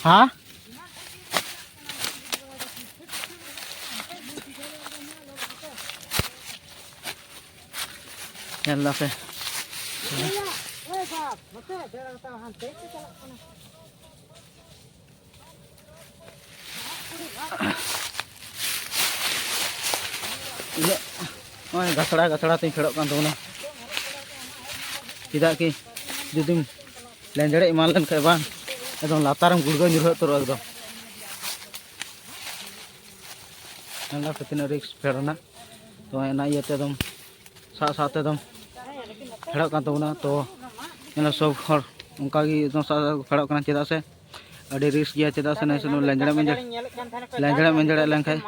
ᱦᱮᱸ? ᱧᱮᱞ ᱫᱟᱯᱮ᱾ ᱤᱧᱟᱹᱜ ᱱᱚᱜᱼᱚᱭ ᱜᱟᱛᱷᱲᱟ ᱜᱟᱛᱷᱲᱟ ᱛᱤᱧ ᱯᱷᱮᱰᱚᱜ ᱠᱟᱱ ᱛᱟᱵᱚᱱᱟ᱾ ᱪᱮᱫᱟᱜ ᱠᱤ ᱡᱩᱫᱤᱢ ᱞᱮᱸᱡᱲᱮ ᱮᱢᱟᱱ ᱞᱮᱱᱠᱷᱟᱱ ᱵᱟᱝ, ᱮᱠᱫᱚᱢ ᱞᱟᱛᱟᱨᱮᱢ ᱜᱩᱲᱜᱟᱹ ᱧᱩᱨᱦᱟᱹ ᱩᱛᱟᱹᱨᱚᱜᱼᱟ ᱮᱠᱫᱚᱢ᱾ ᱧᱮᱞ ᱫᱟᱯᱮ ᱛᱤᱱᱟᱹᱜ ᱨᱤᱠᱥ ᱯᱷᱮᱰ ᱨᱮᱱᱟᱜ᱾ ᱛᱚ ᱚᱱᱟ ᱤᱭᱟᱹᱛᱮ ᱮᱠᱫᱚᱢ ᱥᱟᱵ ᱥᱟᱵ ᱛᱮ ᱮᱠᱫᱚᱢ ᱯᱷᱮᱰᱚᱜ ᱠᱟᱱ ᱛᱟᱵᱚᱱᱟ᱾ ᱛᱚ ᱧᱮᱞᱟ ᱥᱚᱵ ᱦᱚᱲ ᱚᱱᱠᱟ ᱜᱮ ᱮᱠᱫᱚᱢ ᱥᱟᱵ ᱥᱟᱵ ᱛᱮ ᱯᱷᱮᱰᱚᱜ ᱠᱟᱱᱟ, ᱪᱮᱫᱟᱜ ᱥᱮ ᱟᱹᱰᱤ ᱨᱤᱠᱥ ᱜᱮᱭᱟ, ᱪᱮᱫᱟᱜ ᱥᱮ ᱱᱮᱥ ᱞᱮᱸᱡᱲᱮ ᱢᱮᱸᱡᱲᱮ, ᱞᱮᱸᱡᱲᱮ ᱢᱮᱸᱡᱲᱮ ᱞᱮᱱᱠᱷᱟᱱ᱾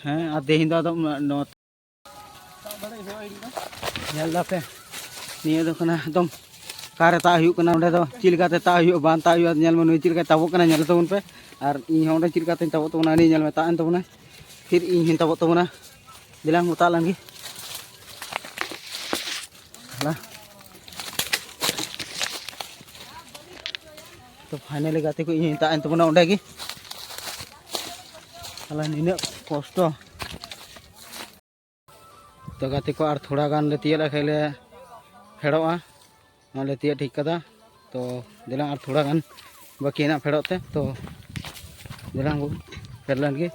ᱦᱮᱸ, ᱟᱨ ᱛᱮᱦᱮᱧ ᱫᱚ ᱟᱫᱚ ᱱᱚ-, ᱧᱮᱞ ᱫᱟᱯᱮ, ᱱᱤᱭᱟᱹ ᱫᱚ ᱠᱟᱱᱟ ᱮᱠᱫᱚᱢ ᱚᱠᱟᱨᱮ ᱛᱟᱜ ᱦᱩᱭᱩᱜ ᱠᱟᱱᱟ, ᱚᱸᱰᱮ ᱫᱚ ᱪᱮᱫ ᱞᱮᱠᱟᱛᱮ ᱛᱟᱜ ᱦᱩᱭᱩᱜᱼᱟ, ᱵᱟᱝ ᱛᱟᱜ ᱦᱩᱭᱩᱜᱼᱟ, ᱧᱮᱞ ᱢᱮ ᱱᱩᱭ ᱪᱮᱫ ᱞᱮᱠᱟᱭ ᱛᱟᱵᱚᱜ ᱠᱟᱱᱟ, ᱧᱮᱞ ᱛᱟᱵᱚᱱ ᱯᱮ᱾ ᱟᱨ ᱤᱧ ᱦᱚᱸ ᱚᱸᱰᱮ ᱪᱮᱫ ᱞᱮᱠᱟᱛᱮᱧ ᱛᱟᱵᱚᱜ ᱛᱟᱵᱚᱱᱟ, ᱩᱱᱤ ᱧᱮᱞ ᱢᱮ ᱛᱟᱜ ᱮᱱ ᱛᱟᱵᱚᱱᱟ, ᱯᱷᱤᱨ ᱤᱧ ᱦᱚᱸᱧ ᱛᱟᱵᱚᱜ ᱛᱟᱵᱚᱱᱟ᱾ ᱫᱮᱞᱟ ᱵᱚᱱ ᱛᱟᱜ ᱞᱮᱱ ᱜᱮ᱾ ᱦᱮᱞᱟ᱾ ᱛᱚ finally ᱜᱟᱛᱮ ᱠᱚ, ᱤᱧ ᱦᱚᱸᱧ ᱛᱟᱜ ᱮᱱ ᱛᱟᱵᱚᱱᱟ ᱚᱸᱰᱮ ᱜᱮ᱾ ᱦᱟᱞᱟ ᱱᱤᱱᱟᱹᱜ ᱠᱚᱥᱴᱚ᱾ ᱛᱚ ᱜᱟᱛᱮ ᱠᱚ, ᱟᱨ ᱛᱷᱚᱲᱟ ᱜᱟᱱ ᱞᱮ ᱛᱤᱭᱟᱹᱜ ᱞᱮᱠᱷᱟᱡ ᱞᱮ ᱯᱷᱮᱰᱚᱜᱼᱟ᱾ ᱱᱚᱣᱟ ᱞᱮ ᱛᱤᱭᱟᱹᱜ ᱴᱷᱤᱠ ᱠᱟᱫᱟ᱾ ᱛᱚ ᱫᱮᱞᱟ ᱟᱨ ᱛᱷᱚᱲᱟ ᱜᱟᱱ ᱵᱟᱹᱠᱤ ᱦᱮᱱᱟᱜ ᱯᱷᱮᱰᱚᱜ ᱛᱮ, ᱛᱚ ᱫᱮᱞᱟ ᱵᱚᱱ ᱯᱷᱮᱰ ᱞᱮᱱ ᱜᱮ᱾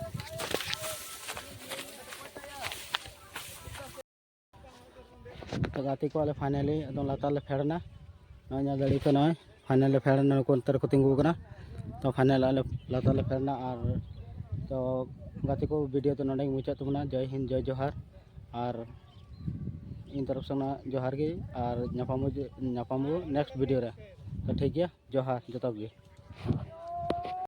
ᱛᱚ ᱜᱟᱛᱮ ᱠᱚ, ᱟᱞᱮ finally ᱮᱠᱫᱚᱢ ᱞᱟᱛᱟᱨ ᱞᱮ ᱯᱷᱮᱰ ᱮᱱᱟ᱾ ᱱᱚᱜᱼᱚᱭ ᱧᱮᱞ ᱫᱟᱲᱮᱭᱟᱜ ᱠᱟᱱᱟ, ᱱᱚᱜᱼᱚᱭ final ᱞᱮ ᱯᱷᱮᱰ ᱮᱱᱟ, ᱱᱩᱠᱩ ᱚᱱᱛᱮ ᱨᱮᱠᱚ ᱛᱤᱸᱜᱩ ᱟᱠᱟᱱᱟ᱾ ᱛᱚ final ᱟᱞᱮ ᱞᱟᱛᱟᱨ ᱞᱮ ᱯᱷᱮᱰ ᱮᱱᱟ᱾ ᱟᱨ ᱛᱚ ᱜᱟᱛᱮ ᱠᱚ, video ᱫᱚ ᱱᱚᱰᱮ ᱜᱮ ᱢᱩᱪᱟᱹᱫ ᱛᱟᱵᱚᱱᱟ᱾ ᱡᱚᱭ ᱦᱤᱱᱫ, ᱡᱚᱭ ᱡᱚᱦᱟᱨ᱾ ᱟᱨ ᱤᱧ ᱛᱚᱨᱚᱯ ᱥᱮᱫ ᱠᱷᱚᱱᱟᱜ ᱡᱚᱦᱟᱨ ᱜᱮ, ᱟᱨ ᱧᱟᱯᱟᱢ ᱵᱚ, ᱧᱟᱯᱟᱢ ᱵᱚ next video ᱨᱮ᱾ ᱛᱚ ᱴᱷᱤᱠ ᱜᱮᱭᱟ, ᱡᱚᱦᱟᱨ ᱡᱚᱛᱚ ᱜᱮ᱾